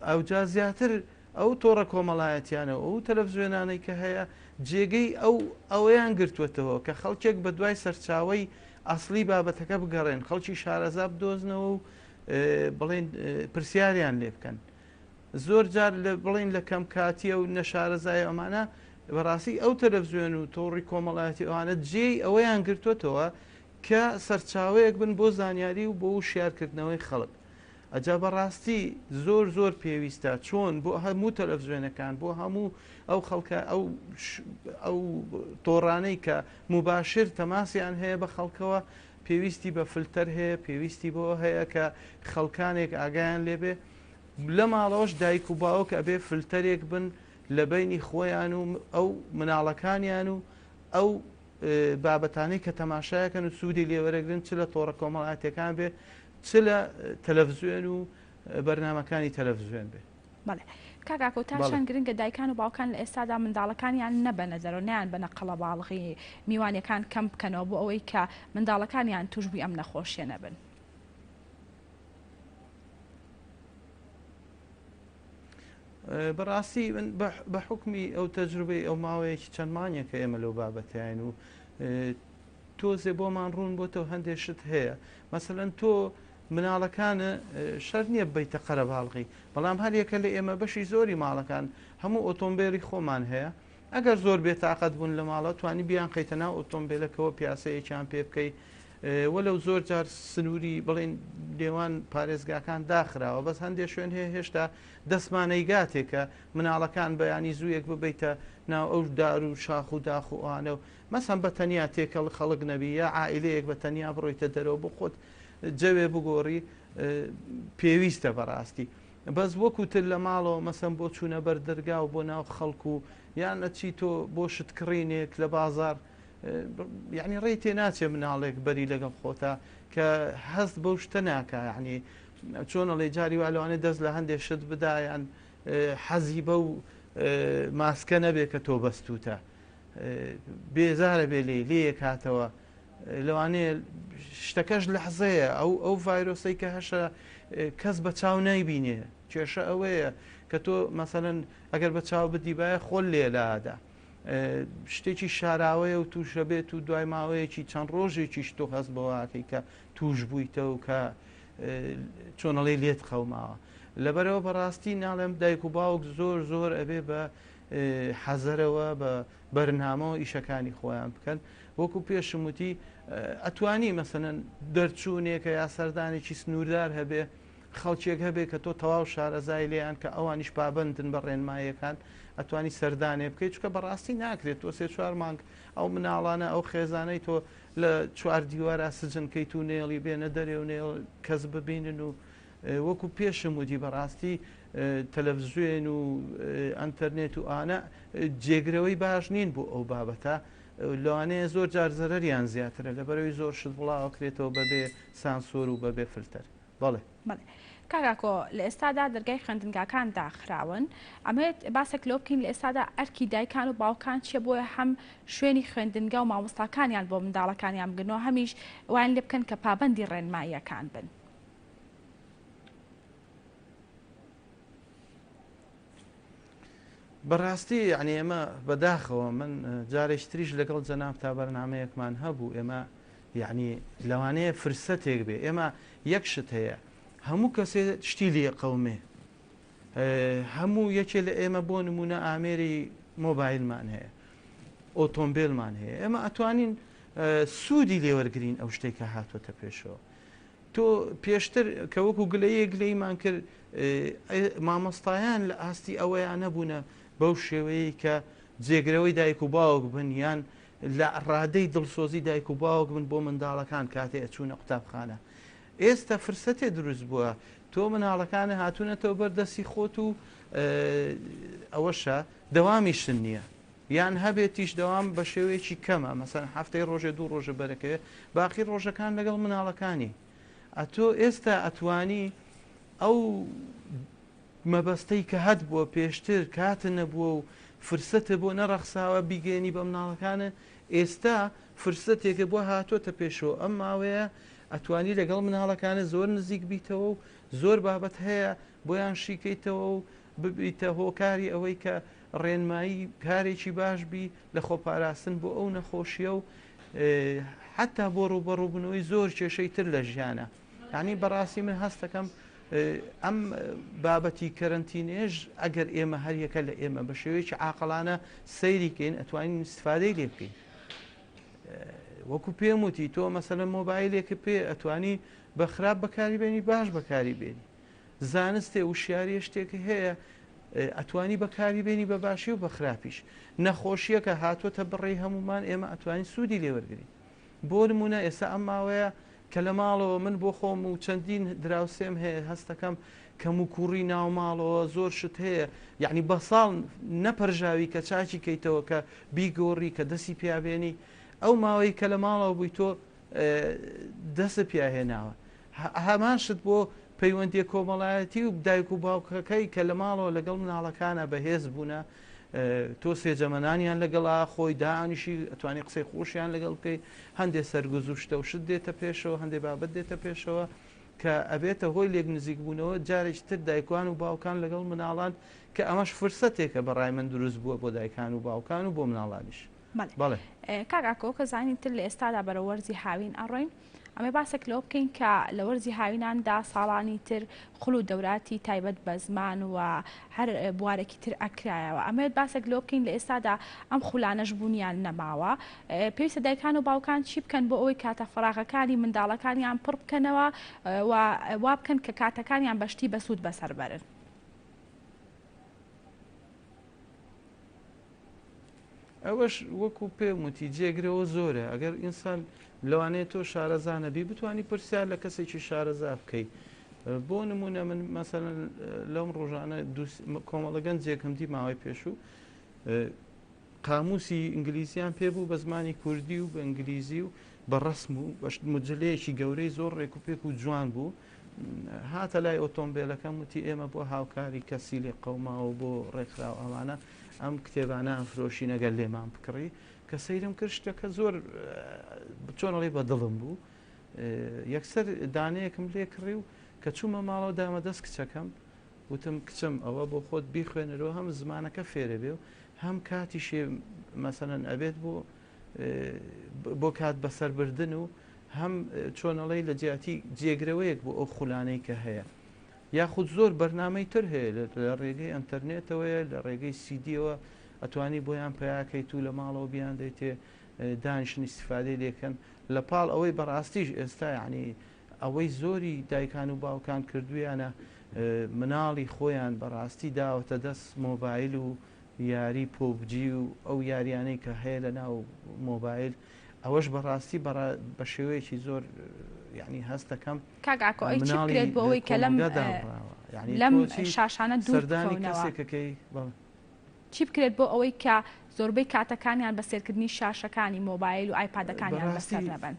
ئەوجا زیاتر ئەو تۆڕە کۆمەڵایەتیانە و ئەو تەلەفزیۆنانەی کە هەیە جێگەی ئەو ئەوەیان گرتووەتەوە کە خەڵکێک بە دوای سەرچاوەی ئەسلی بابەتەکە بگەڕێن خەڵکی شارەزا بدۆزنەوە و بڵێن پرسیاریان لێ بکەن زۆر جار لە بڵین لە کەم کاتیە و نەشارەزای ئەمانە بەڕاستی ئەو تەلەفزیۆن و تۆڕی کۆمەڵایەتی ئەوانە جێی ئەوەیان گرتووەتەوە کە سەرچاوەیەک بن بۆ زانیاری و بۆ وشیارکردنەوەی خەڵک ئەجا بەڕاستی زۆر زۆر پێویستە چۆن بۆ هەموو تەلەفزیۆنەکان بۆ هەموو ئەو خەڵکە ئەو ئەو تۆڕانەی کە مباشر تەماسیان هەیە بە خەڵکەوە پێویستی بە فلتەر هەیە پێویستی بۆ هەیە کە خەڵکانێک ئاگایان لێبێ لە ماڵەوەش دایک و باوک ئەبێ فلتەرێک بن لە بەینی خۆیان و ئەو مناڵەکانیان و ئەو بابەتانەی کە تەماشایەکەن و سوودی لێوەرەگرن چ لە تۆڕە کۆمەڵاتیەکان بێ چ لە تەلەڤزیۆن و بەرنامەکانی تەلەڤزیۆن بێ. بەڵێ. کاک ئاکۆ تا چەند گرنگە دایکان و باوکان لە ئێستادا منداڵەکانیان نەبەنە دەرەوە نەیان بەنە قەڵەباڵغی میوانیەکان کەم بکەنەوە بۆ ئەوەی کە منداڵەکانیان توشبووی ئەم نەخۆشیە نەبن؟ بەڕاستی من بە حوکمی ئەو تەجروبەی ئەو ماوەیەکی چەند مانگێکە ئێمە لەو بابەتەین و تۆزێ بۆمان ڕوون بۆتەوە هەندێک شت هەیە مەسەلەن تۆ مناڵەکانە شەر نییە بیتە قەرەباڵغی بەڵام هەریەکە لە ئێمە بەشی زۆری ماڵەکان هەموو ئۆتۆمبێلی خۆمان هەیە ئەگەر زۆر بێتاقەت بوون لە ماڵە توانی بیان قەیتە ناو ئۆتۆمبیلەکەەوە پیاسەیەکیان پێ بکەی وەلەو زۆر جار سنووری بڵێن نێوان پارێزگاکان داخراوە بەس هەندێک شوێن هەیە هێشتا دەستمانەی گاتێکە مناڵەکان بەیانی زوویەک ببیتە ناو ئەو دار و شاخ و داخ و ئەوانە و مەسەن بە تەنیا تێکەڵ خەڵک نەبی یا عائیلەیەک بە تەنیا بڕۆیتە دەرەوە بۆ خۆت جەوێ بگۆڕی پێویستە بەڕاستی بەس وەکو تر لە ماڵەوە مەسەن بۆ چوونە بەر دەرگا و بۆ ناو خەڵک و یان ئەچی تۆ بۆ شت کڕینێک لە بازار یعنی ڕێی تێ ناچێ مناڵێک بەری لەگەڵ خۆتا کە هەست بەو شتە ناکە یعنی چۆن ئەڵێ جاری وا لەوانێ دەست لە هەندێک شت بدا یان حەزی بەو ماسکە نەبێ کە تۆ بەستوتە بێزارە بێ لێ لێکاتەوە لەوانەیە شتەکەش لەحزەیە ئەو ئەو ڤایرۆسەی کە هەشە کەس بە چاو نایبینێ کێشە ئەوەیە کە تۆ مەسەلەن ئەگەر بە چاو بدیبایە خۆل لێلادا شتێکی شاراوەیە و تووشە بێت و دوای ماوەیەکی چەند ڕۆژێکیش تۆ هەست بەواکەی کە توش بوویتە و کە چۆنەڵی لێت قەوماوە لەبەرەوە بەڕاستی ناڵێم دایک و باوک زۆر زۆر ئەبێ بە حەزەرەوە بە بەرنامەوە ئیشەکانی خۆیان بکەن وەکو پێشم وتی ئەتوانی مەسەلەن دەرچوونێکە یا سەردانێکی سنووردار هەبێ خەڵکێک هەبێ کە تۆ تەواو شارەزای لێیان کە ئەوانیش پابەندن بە ڕێنماییەکان ئەتوانی سەردانێ بکەیت چکە بەڕاستی ناکرێت تۆ سێ چوار مانگ ئەو مناڵانە ئەو خێزانەی تۆ لە چوار دیوارا سجن کەیت و نێڵی بێنە دەرێ و نێڵ کەس ببینن و وەکو پێشم وتی بەڕاستی تەلەفزیۆن و ئەتەرنێت و ئانە جێگرەوەی باش نین بۆ ئەو بابەتە لەوانەیە زۆر جار زەرەریان زیاترە لەبەرەوەی زۆر شت بڵاوەکرێتەوە بەبێ سانسۆر و بەبێ فلتەر بەڵێ. بەڵێ کاک ئاکۆ لە ئێستادا دەرگای خوێندنگاکان داخراون ئەمەوێت باسێک لەوە بکەین لە ئێستادا ئەرکی دایکان و باوکان چیە بۆیە هەم شوێنی خوێندنگا و مامۆستاکانیان بۆ منداڵەکانیان بگرنەوە هەمیش وایان لێ بکەن کە پابەندی ڕێنماییەکان بن. بەڕاستی یعنی ئێمە بەداخەوە من جارێکی تریش لەگەڵ جەناب تا بەرنمەیەکمان هەبوو ئێمە یعنی لەوانەیە فرسەتێک بێ ئێمە یەک شت هەیە هەموو کەسێ شتی لێ قەومێ هەموو یەکێ لە ئێمە بۆ نمونە ئامێری مۆبایلمان هەیە ئۆتۆمبیلمان هەیە ئێمە ئەتوانین سوودی لێوەرگین ئەو شتێک کە هاتووەتە پێشەوە تۆ پێشتر کە وەکو گلەیەک گلەیمان کرد مامۆستایان لە ئاستی ئەوەیان نەبوونە بەو شێوەیە کە جێگرەوەی دایک و باوک بن یان لە ڕادەی دڵسۆزی دایک و باوک بن بۆ منداڵەکان کاتێ ئەچوونە قوتابخانە ئێستا فرسەتێ دروست بووە تۆ مناڵەکانە هاتوونەتەوە بەر دەستی خۆت و ئەوەشە دەوامیشن نییە یان هەبێتیش دەوام بە شێوەیەکی کەمە مەسەن هەفتەی ڕۆژێ دوو ڕۆژە بەرەکەوێ باقی ڕۆژەکان لەگەڵ مناڵەکانی ئەتۆ ئێستا ئەتوانی ئەو مەبەستەی کە هەت بووە پێشتر کاتە نەبووە و فرسەتە بۆ نەڕەخساوە بیگەێنی بە مناڵەکانە ئێستا فرسەتێکە بۆ هاتۆتە پێشەوە ئەم ماوەیە ئەتوانی لەگەڵ مناڵەکانە زۆر نزیک بیتەوە و زۆر بابەت هەیە بۆیان شیکەیتەوە و ببیتە هۆکاری ئەوەی کە ڕێنمایی کارێکی باش بی لە خۆپاراستن بۆ ئەو نەخۆشیە و حتا بۆ ڕووبەڕووبوونەوەی زۆر کێشەی تر لە ژیانە یعنی بەڕاستی من هەستەکەم ئەم بابەتی کەرنتینێژ ئەگەر ئێمە هەریەکە لە ئێمە بە شێوەیەکی عاقڵانە سەیری کەین ئەتوانین استفادەی لێ بکەین وەکو پێم وتی تۆ مەسەلەن مۆبایلێکە پێ ئەتوانی بە خراپ بەکاری بێنی باش بەکاری بێنی زانستێ وشیاریە شتێک هەیە ئەتوانی بەکاری بێنی بە باشی و بە خراپیش نەخۆشیەکە هاتووەتە بڕی هەمومان ئێمە ئەتوانین سوودی لێوەرگین بۆ نمونە ئێستا ئەم ماوەیە کە لە ماڵەوە من بۆ خۆم و چەندین دراوسێم هەیە هەستەکەم کەم و کوڕی ناو ماڵەوە زۆر شت هەیە یعنی بە ساڵ نەپەرژاوی کە چاکی کەیتەوە کە بیگۆڕی کە دەسی پیابێنی ئەو ماوەی کە لە ماڵەوە بووی تۆ دەست پیاهێناوە هەمان شت بۆ. پەیوەندیە کۆمەڵایەتی و دایک و باوکەکەی کە لە ماڵەوە لەگەڵ مناڵەکانە بەهێز بوونە تۆ سێجەمەنانیان لەگەڵا خۆی دانیشی ئەتوانی قسەی خۆشیان لەگەڵ بکەی هەندێ سەرگوزشتە و شت دێتە پێشەوە هەندێ بابەت دێتە پێشەوە کە ئەبێتە هۆی لێک نزیک بوونەوە جارێکی تر دایکان و باوکان لەگەڵ مناڵان کە ئەمەش فرسەتێکە بەڕای من دروست بووە بۆ دایکان و باوکان و بۆ مناڵانیش. بەڵێ کاک ئاکۆ کە زانین تر لە ئێستادا بەرەو وەرزی هاوین ئەڕۆین ئەمێ باسێک لەوە بکەین کە لە وەرزی هاویناندا ساڵانی تر خول و دەوراتی تایبەت بە زمان و هەر بوارێکی تر ئەکرایەوە ئەمەوێت باسێک لەوە بکەین لە ئێستادا ئەم خولانەش بوونیان نەماوە پێویستە دایکان و باوکان چی بکەن بۆ ئەوەی کاتە فەراغەکانی منداڵەکانیان پڕ بکەنەوە و وا بکەن کە کاتەکانیان بە شتی بەسوود بەسەر بەرن. ئەوەش وەکو پێم وتی جێگرەوە زۆرە ئەگەر ئینسان لەوانەیە تۆ شارەزا نەبی بتانی پرسیار لە کەسێکی شارەزا بکەی بۆ نمونە من مەسەن لەم ڕۆژانە کۆمەڵە گەنجێکم دی ماوەی پێشوو قاموسی ئینگلیزیان پێ بوو بە زمانی کوردی و بە ئینگلیزی و بە ڕسم و بەش مجلەیەکی گەورەی زۆر ڕێک و پێک و جوان بوو هاتە لای ئۆتۆمبیلەکەم وتی ئێمە بۆ هاوکاری کەسی لێ قەوماوە بۆ ڕێکخراو ئەوانە ئەم کتێبانە ئەفرۆشین ئەگەر لێمان بکڕی کە سەیرم کرد شتەکە زۆر چۆن ئەڵێ بە دڵم بوو یەکسەر دانەیەکم لێ کڕی و کە چوومە ماڵەوە دامە دەست کچەکەم وتم کچم ئەوە بۆ خۆت بیخوێنەرەوە هەم زمانەکە فێرە بێ و هەم کاتیشێ مەسەلەن ئەبێت بۆ بۆ کات بەسەربردن و هەم چۆنەڵی لە جیاتی جێگرەوەیەک بۆ ئەو خولانەی کە هەیە یاخود زۆر بەرنامەی تر هەیە لە ڕێگەی ئەنتەرنێتەوەیە لە ڕێگەی سیدیەوە ئەتوانی بۆیان پیاکەیت و لە ماڵەوە بیان دەیتێ دانیشن ئیسیفادەی لێکەن لە پاڵ ئەوەی بەڕاستیش ئێستا یعنی ئەوەی زۆری دایکان و باوکان کردویانە مناڵی خۆیان بەڕاستی داوەتە دەست مۆبایل و یاری پۆبجی و ئەو یاریانەی کە هەیە لە ناو مۆبایل ئەوەش بەڕاستی بە شێوەیەکی زۆر یعنی هەست دەکەم کاک ئاکۆ ئەی چی بکرێت بۆ ئەوەی کە لەم لەم شاشانە دوور سەردانی بکەونەوە کەسێکەکەی بەڵێ. چی بکرێت بۆ ئەوەی کە زۆربەی کاتەکانیان بە سێرکردنی شاشەکانی مۆبایل و ئایپادەکانیان بەڕاستی بەسەر نەبەن؟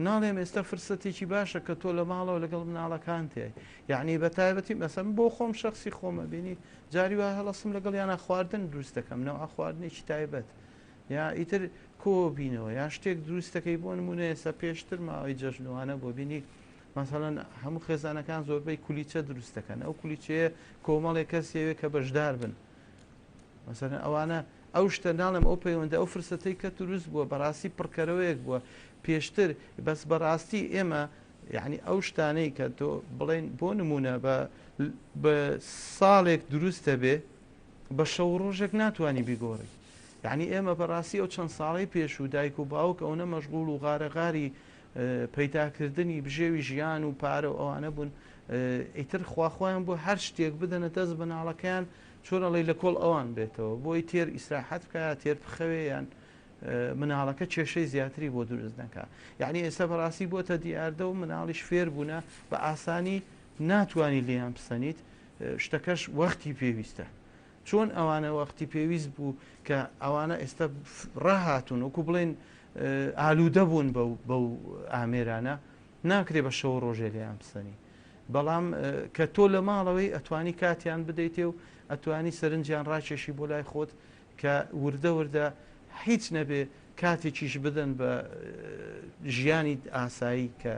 ناڵێم ئێستا فرسەتێکی باشە کە تۆ لە ماڵەوە لەگەڵ مناڵەکان تێی یعنی بە تایبەتی مەسەم بۆ خۆم شخصی خۆمە بینی جاری وا هەڵەسم لەگەڵ یانە خواردن دروست دەکەم نەوە خواردنێکی تایبەت یا ئیتر کۆبینەوە یا شتێک دروست دەکەی بۆ نمونە ئێستا پێشتر ماوەی جەژنوانە بۆ بینی مەسەڵەن هەموو خێزانەکان زۆربەی کولیچە دروست دەکەن ئەو کولیچەیە کۆمەڵێک کەس یەوێ کە بەشدار بن مەسەلەن ئەوانە ئەو شتە ناڵێم ئەو پەیوەندە ئەو فرسەتەی کە دروست بووە بەڕاستی پڕکەرەوەیەک بووە پێشتر بەس بەڕاستی ئێمە یعنی ئەو شتانەی کە تۆ بڵێن بۆ نمونە بە بە ساڵێک دروستە بێ بە شەو ڕۆژێک ناتوانانی بیگۆڕی یعنی ئێمە بەڕاستی ئەو چەند ساڵەی پێش و دایک و باوک ئەوە مەشغول و غارەغاری پەیداکردنی بژێوی ژیان و پارە و ئەوانە بوون ئیتر خواخوایان بۆ هەر شتێک بدەنە دەست بناڵەکەیان چۆن ئەڵێی لە کۆڵ ئەوان بێتەوە بۆی تێر ئیسراحەت بکا یا تێر بخەوێ یان مناڵەکە کێشەی زیاتری بۆ دروست نەکا یعنی ئێستا بەڕاستی بۆتە دیاردە و مناڵیش فێر بوونە بە ئاسانی ناتوانانی لێیان بسەنیت شتەکەش وەختی پێویستە چۆن ئەوانە وەختی پێویست بوو کە ئەوانە ئێستا ڕاهاتون وەکو بڵێن ئالوودە بوون بەو ئامێرانە ناکرێ بە شەو ڕۆژێ لێیان بسەنی بەڵام کە تۆ لە ماڵەوەی ئەتوانی کاتیان بدەیتێ و ئەتوانی سەرنجیان ڕاکێشی بۆ لای خۆت کە وردە وردە هیچ نەبێ کاتێکیش بدەن بە ژیانی ئاسایی کە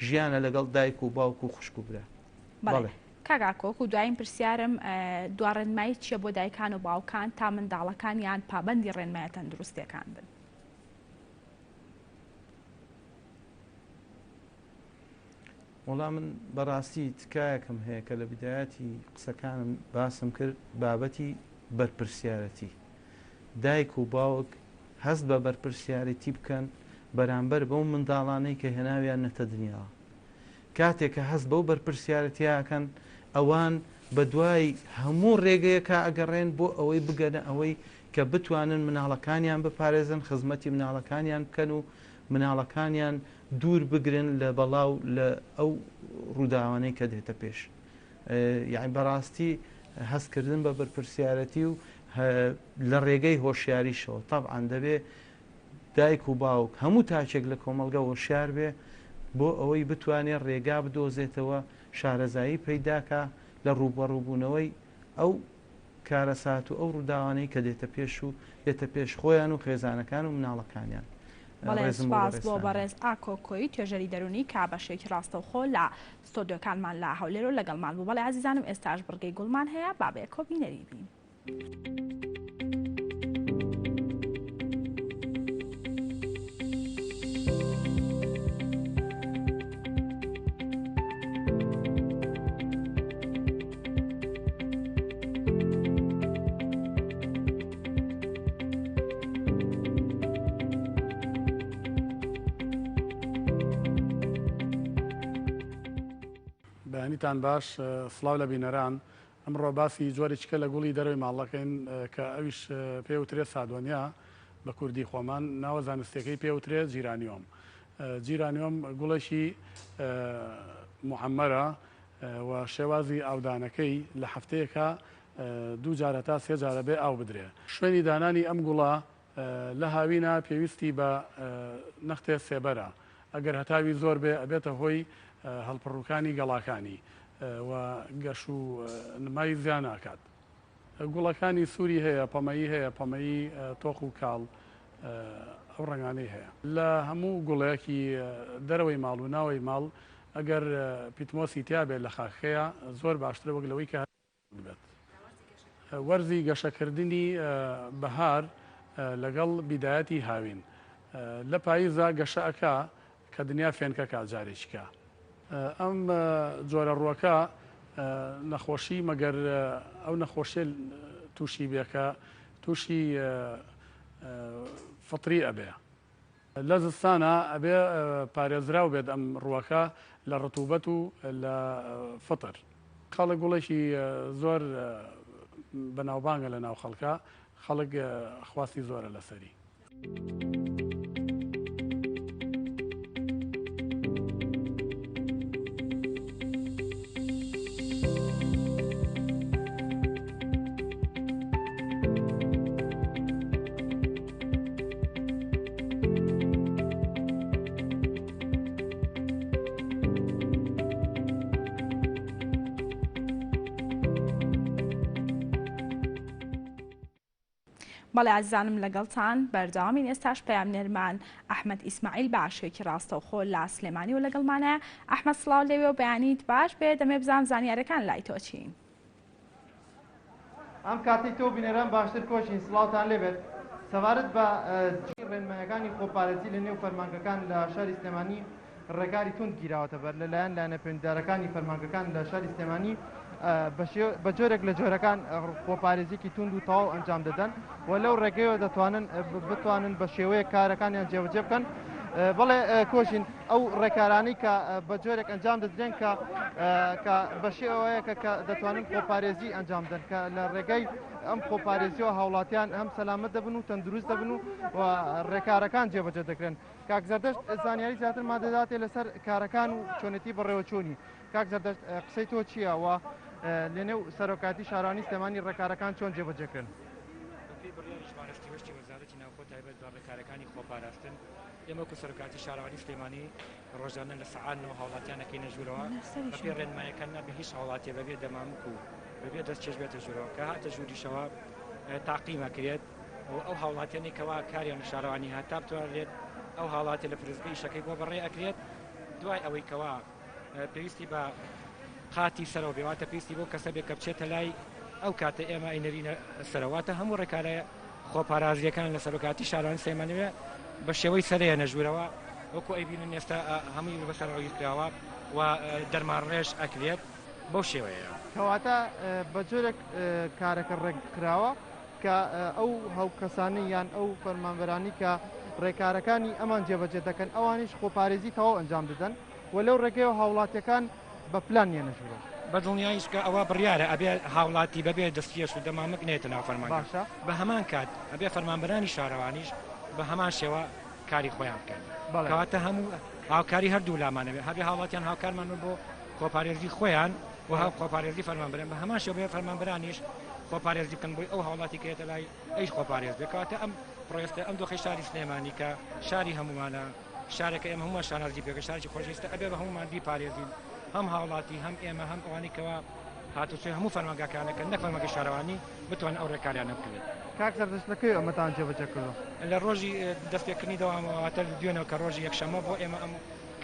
ژیانە لەگەڵ دایک و باوک و خوشک و برا. بەڵێ. کاک ئاکۆ وەکو دوایین پرسیارم دوا ڕێنمایی چییە بۆ دایکان و باوکان تا منداڵەکانیان پابەندی ڕێنمایە تەندروستیەکان بن؟ وەڵا من بەڕاستی تکایەکم هەیە کە لە بدایەتی قسەکانم باسم کرد بابەتی بەرپرسیارەتی دایک و باوک هەست بە بەرپرسیارەتی بکەن بەرامبەر بەو منداڵانەی کە هێناویان نەتە دنیاوە کاتێک کە هەست بەو بەرپرسیارەتیاکەن ئەوان بە دوای هەموو ڕێگەیەکە ئەگەڕێن بۆ ئەوەی بگەنە ئەوەی کە بتوانن مناڵەکانیان بپارێزن خزمەتی مناڵەکانیان بکەن و مناڵەکانیان دوور بگرن لە بەڵا و لە ئەو ڕووداوانەی کە دێتە پێش. یانی بەڕاستی هەستکردن بە بەرپرسیارەتی و لە ڕێگەی هۆشیاریشەوە تەبعەن دەبێ. دایک و باوک، هەموو تاکێک لە کۆمەڵگە هۆشیار بێ بۆ ئەوەی بتوانێ ڕێگا بدۆزێتەوە، شارەزایی پەیداکا لە ڕووبەڕووبوونەوەی ئەو کارەسات و ئەو ڕووداوانەی کە دێتە پێش و دێتە پێش خۆیان و خێزانەکان و مناڵەکانیان. بەڵێ ڕێزم بۆ سوپاس بۆ بەڕێزتان. بەڕێز ئاکۆ کۆیی توێژەری دەروونی کە بەشێکی ڕاستەوخۆ لە ستۆدیۆکانمان لە هەولێر و لەگەڵمان بوو. بەڵێ ئازیزانم ئێستاش بڕگەی گوڵمان هەیە با بەیەکەوە بینەری بین. بەیانیتان باش سڵاو لە بینەران ئەمڕۆ باسی جۆرێکی کە لە گوڵی دەرەوەی ماڵ دەکەین کە ئەویش پێ وترێ سادۆنیا بە کوردی خۆمان ناوە زانستیەکەی پێ وترێ جیرانیۆم جیرانیۆم گوڵێکی معەمەرە و شێوازی ئاودانەکەی لە هەفتەیەکا دوو جار هەتا سێ جار ئەبێ ئاو بدرێ. شوێنی دانانی ئەم گوڵە لە هاوینا پێویستی بە نەختێ سێبەرە، ئەگەر هەتاوی زۆر بێ ئەبێتە هۆی هەڵپڕوکانی گەڵاکانی و گەش و نمای زیان ئەکات. گوڵەکانی سووری هەیە، پەمەیی هەیە، پەمەیی تۆخ و کاڵ ئەو ڕەنگانەی هەیە. لە هەموو گوڵێکی دەرەوەی ماڵ و ناوەی ماڵ ئەگەر پیتمۆسی تیا بێت لە خاکەکەیا زۆر باشترە وەک لەوەی کە بێت. وەرزی گەشەکردنی بەهار لەگەڵ بیدایەتی هاوین. لە پاییزا گەشە ئەکا کە دنیا فێنکەکا جارێکیکە. ئەم جۆرە ڕووەکە نەخۆشی مەگەر ئەو نەخۆشیە تووشی بێ کە تووشی فطری ئەبێ. لە زستانا ئەبێ پارێزراو بێت ئەم ڕووەکە لە ڕتوبەت و لە فطر. خەڵک گوڵێکی زۆر بەناوبانگە لە ناو خەڵکا، خەڵک خواستی زۆرە لەسەری. بەڵێ ئازیزانم لەگەڵتان بەردەوامین ئێستاش پەیامنێرمان ئەحمەد ئیسماعیل بە شێوەیەکی ڕاستەوخۆ لە سلێمانی و لەگەڵمانە ئەحمەد سڵاو لێوێ و بەیانیت باش بێ دەمێ بزانم زانیارەکان لای تۆ چین. ئەم کاتەی تۆ بینەران باشتر کۆشین سڵاوتان لێبێت سەبارەت بە ڕێنمایەکانی خۆپارێزی لە نێو فەرمانگەکان لە شاری سلێمانی ڕێکاری توند گیراوەتە بەر لەلایەن لایەنە پەیوەندیدارەکانی فەرمانگەکان لە شاری سلێمانی بە جۆرێک لە جۆرەکان خۆپارێزیکی توند و تەواو ئەنجام دەدەن و لەو ڕێگەیەوە دەتوانن بتوانن بە شێوەیەک کارەکانیان جێبەجێ بکەن بەڵێ کۆژین ئەو ڕێکارانەی کە بە جۆرێک ئەنجام دەدرێن کە کە بە شێوەیەکە کە دەتوانن خۆپارێزی ئەنجام بدەن کە لە ڕێگەی ئەم خۆپارێزیەوە هاوڵاتیان هەم سەلامەت دەبن و تەندروست دەبن و ڕێکارەکان جێبەجێ دەکرێن کاک زەردەشت زانیاری زیاترمان دەداتێ لەسەر کارەکان و چۆنێتی بەڕێوەچوونی. کاک زەردەشت قسەی تۆ چییە و لەنێو سەرۆکایەتی شارەوانی سلێمانی ڕێکارەکان چۆن جێبەجێکرێن؟ بەپێی بڕیاری ژمارە 38 ی وەزارەتی ناوخۆ تایبەت بە ڕێکارەکانی خۆپاراستن، ئێمە وەکو سەرۆکایەتی شارەوانی سلێمانی ڕۆژانە لە سەعات نۆ هاوڵاتیان ئەکەینە ژوورەوە، بەپێی ڕێنمایەکان نابێ هیچ هاوڵاتیە بەبێ دەمامک و بەبێ دەستکێش بێتە ژوورەوە، کە هاتە ژووریشەوە تاقیم ئەکرێت. و ئەو هاوڵاتیانەی کەوا کاریان لە شارەوانی هەتا بتوانرێت ئەو هاوڵاتیە لە فرۆشگە ئیشەکەی بۆ بەڕێ ئەکرێت دوای ئەوەی کەوا پێویستی بە قاتی سەرەوە بێ واتە پێویستی بۆ کەسە بێ کە بچێتە لای ئەو کاتە ئێمە ئەینەرینە سەرەوە واتە هەموو ڕێکارە خۆپارازیەکان لە سەرۆکاتی شارەوانی سلێمانیوێ بە شێوەی سەرەیە نەژوورەوە وەکو ئەیبینن ئێستا هەمووی بەسەر ڕەوی کراوە و دەرمانڕێژ ئەکرێت بەو شێوەیە. کەواتە بە جۆرێک کارەکە ڕێک خراوە کە ئەو هەو کەسانەی یان ئەو فەرمانبەرانی کە ڕێکارەکانی ئەمان جێبەجێ دەکەن ئەوانیش خۆپارێزی تەواو ئەنجام دەدەن و لەو ڕێگەیەوە هاوڵاتیەکان بە پلان یەنە ژوورەوە. بە دڵنیاییش کە ئەوە بڕیارە ئەبێ هاوڵاتی بەبێ دەستکێش و دەمامک نەیەتە ناو فەرمانگە باشە. بە هەمان کات ئەبێ فەرمانبەرانی شارەوانیش بە هەمان شێوە کاری خۆیان بکەن بەڵێ. کەواتە هەموو هاوکاری هەردوو لامان ئەبێ هەبێ هاوڵاتیان هاوکارمان بن بۆ خۆپارێزی خۆیان و بەڵێ. خۆپارێزی فەرمانبەران بە هەمان شێوە بێ فەرمانبەرانیش خۆپارێزی بکەن بۆی ئەو هاوڵاتی کە یەتە لای ئەویش خۆپارێز بێ کەواتە ئەم. پڕۆ ئێستە ئەم دۆخەی شاری سلێمانی کە شاری هەموومانە، شارێکە ئێمە هەموومان شانازی پێکە، شارێکی خۆشەویستە، ئەبێ بە هەموومان بیپارێزین، هەم هاوڵاتی، هەم ئێمە، هەم ئەوانەی کەوا هاتوچۆی هەموو فەرمانگاکان ئەکەن، نەک فەرمانگەی شارەوانی، بتوانن ئەو ڕێکاریانە بکرێت. کاک زەردەشت لە کەی ئەمەتان جێبەجێ کردووە؟ لە ڕۆژی دەستپێکردنی دەوامەوە، واتە دوێنەوە کە ڕۆژی یەکشەممە بۆ ئێمە ئەم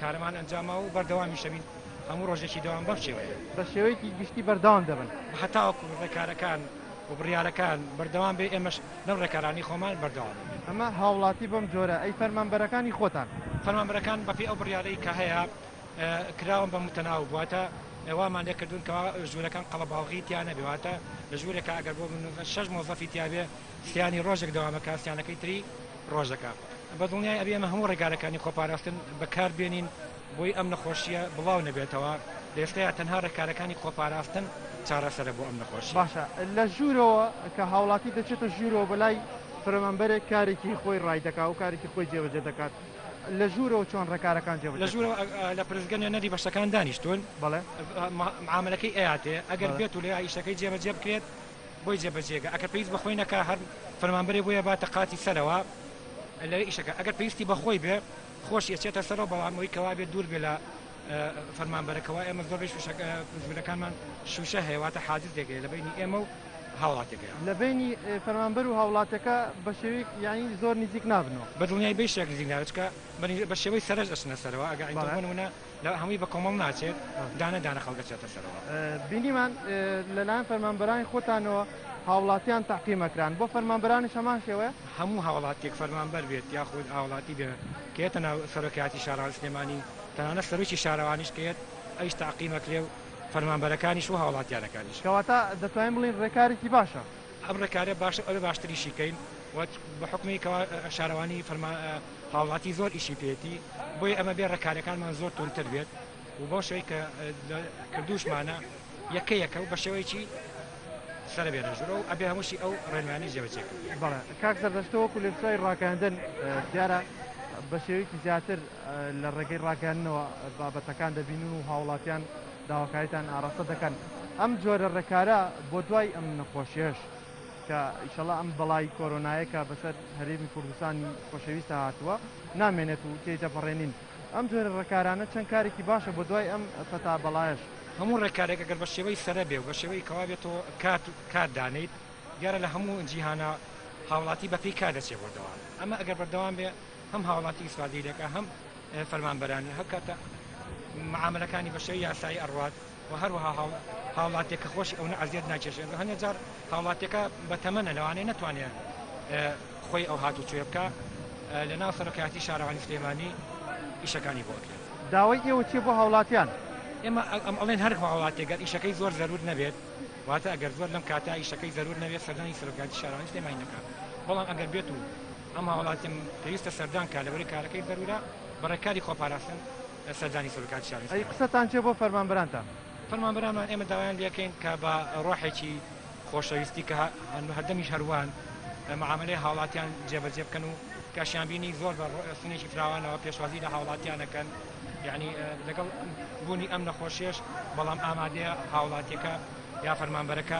کارەمان ئەنجاما و بەردەوامیش دەبین هەموو ڕۆژێکی دەوام بەم شێوەیە. بە شێوەیەکی گشتی بەردەوام دەبن؟ هەتاوەکو ڕێکارەکان و بڕیارەکان بەردەوام بێ ئێمەش لەم ڕێکارانەی خۆمان بەردەوام دەبین. ئەمە هاوڵاتی بەم جۆرە، ئەی فەرمانبەرەکانی خۆتان؟ فەرمانبەرەکان بەپێی ئەو بڕیارەی کە هەیە کراون بە متەناوب، واتە وامان لێکردوون کەوا ژوورەکان قەڵەباڵغی تیا نەبێ، واتە لە ژوورێکا ئەگەر بۆ شەش مۆزەفی تیا بێ سیانی ڕۆژێک دەوام ئەکا سیانەکەی تری ڕۆژەکە. بە دڵنیای ئەبێ ئێمە هەموو ڕێگارەکانی خۆپاراستن بەکار بێنین بۆی ئەم نەخۆشییە بڵاو نەبێتەوە، لە ئێستایا تەنها ڕێکارەکانی خۆپاراستن چارەسەرە بۆ ئەم نەخۆشییە. باشە لە ژوورەوە کە هاوڵاتی دەچێتە ژوورەوە بەلای فەرمانبەرێک کارێکی خۆی ڕای دەکا و کارێکی خۆی جێبەجێ دەکات لە ژوورەوە چۆن ڕێکارەکان جێبەجێ لە ژوورەوە لە پرسگە نوێنەری بەشەکان دانیشتوون بەڵێ. معامەلەکەی ئەیاتێ ئەگەر بێت و لەوێ ئیشەکەی جێبەجێ بکرێت بۆی جێبەجێکە ئەگەر پێویست بە خۆی نەکا هەر فەرمانبەرێ بۆیە باتە قاتی سەرەوە لەوێ ئیشەکە ئەگەر پێویستی بە خۆی بێ خۆشی ئەچێتە سەرەوە بەڵام ئەوی کەوا بێت دوور بێ لە فەرمانبەرەکەوە ئێمە زۆربەی شوشەکە ژوورەکانمان شوشە هەیە واتە حاجزێک هەیە لە بەینی ئێمە و هاوڵاتیەکەیان. لە بەینی فەرمانبەر و هاوڵاتیەکە بە شێوەیەک یانی زۆر نزیک نابنەوە. بە دڵنیایی بە هیچ شێوەیەک نزیک نابێت چونکە بە شێوەی سەرەش ئەچنە سەرەوە ئەگەر ئینتۆ بۆ نموونە لە هەمووی بە کۆمەڵ ناچێت دانە دانە خەڵک ئەچێتە سەرەوە. بینیمان لەلایەن فەرمانبەرانی خۆتانەوە هاوڵاتیان تەعقیم ئەکران، بۆ فەرمانبەرانیش هەمان شێوەیە؟ هەموو هاوڵاتیەک فەرمانبەر بێت یاخود هاوڵاتی بێت کە یەتە ناو سەرۆکایەتی شارەوانی سلێمانی تەنانەت سەرۆکی شارەوانیش کە یەت ئەویش تەعقیم ئەکرێ و فەرمانبەرەکانیش و هاوڵاتیانەکانیش. کەواتە دەتوانین بڵێین ڕێکارێکی باشە؟ ئەم ڕێکارە باشە و ئەبێ باشتریشی کەین و بە حوکمی کەوا شارەوانی فەرمان هاوڵاتی زۆر ئیشی پێیەتی بۆیە ئەمە بێ ڕێکارەکانمان زۆر توندتر بێت و بەو شێوەی کە کردووشمانە یەکە یەکە و بە شێوەیەکی سەرە بێنە ژوورەوە و ئەبێ هەمووشی ئەو ڕێنمایانەی جێبەجێ کردبێت. بەڵێ کاک زەردەشت تۆ وەکو لێپرسراوی ڕاگەیاندن دیارە بە شێوەیەکی زیاتر لە ڕێگەی ڕاگەیاندنەوە بابەتەکان دەبینن و هاوڵاتیان داواکاریتان ئاراستە دەکەن ئەم جۆرە ڕێکارە بۆ دوای ئەم نەخۆشیەش کە ئیشەڵا ئەم بەڵای کۆرۆنایە کە بەسەر هەرێمی کوردستانی خۆشەویستە هاتووە نامێنێت و تێی دەپەڕێنین ئەم جۆرە ڕێکارانە چەند کارێکی باشە بۆ دوای ئەم پەتا بەڵایەش. هەموو ڕێکارێک ئەگەر بە شێوەی سەرە بێ و بە شێوەی کەوا بێت تۆ کات کات دانێیت دیارە لە هەموو جیهانا هاوڵاتی بە پێی کات دەچێ بۆ دەوام ئەمە ئەگەر بەردەوام بێ هەم هاوڵاتی ئیسفادەی لێکا هەم فەرمانبەران هەر کاتە معامەلەکانی بە شێوەی یاسایی ئەڕوات و هەروەها هاوڵاتیەکە خۆشی ئەونە ئەزیەت ناکێشێت هەندێک جار هاوڵاتیەکە بە تەمەنە لەوانەیە نەتوانێت خۆی ئەو هاتوچۆیە بکا لە ناو سەرۆکایەتی شارەوانی سلێمانی ئیشەکانی بۆ ئەکرێت. داوای ئێوە چیە بۆ هاوڵاتیان؟ ئێمە ئەڵێن هەر هاوڵاتیەک گەر ئیشەکەی زۆر زەرور نەبێت واتە ئەگەر زۆر لەم کاتە ئیشەکەی زەرور نەبێت سەردانی سەرۆکایەتی شارەوانی سلێمانی نەکات بەڵام ئەگەر بێت و ئەم هاوڵاتیەم پێویستە سەردان کا لەبەرئەوەی کارەکەی زەرورە بە ڕێکاری خۆپاراستن سەردانی سەرۆکایەتی شاری ئەی قسەتان چیە بۆ فەرمانبەرانتان؟ فەرمانبەرانمان ئێمە داوایان لێکەین کە بە ڕۆحێکی خۆشەویستی کە هەردەمیش هەروان معامەلەی هاوڵاتیان جێبەجێ بکەن و کەشیان بینی زۆر بە سنێکی فراوانەوە پێشوازی لە هاوڵاتیان ئەکەن یعنی لەگەڵ بوونی ئەم نەخۆشیەش بەڵام ئامادەیە هاوڵاتیەکە یا فەرمانبەرەکە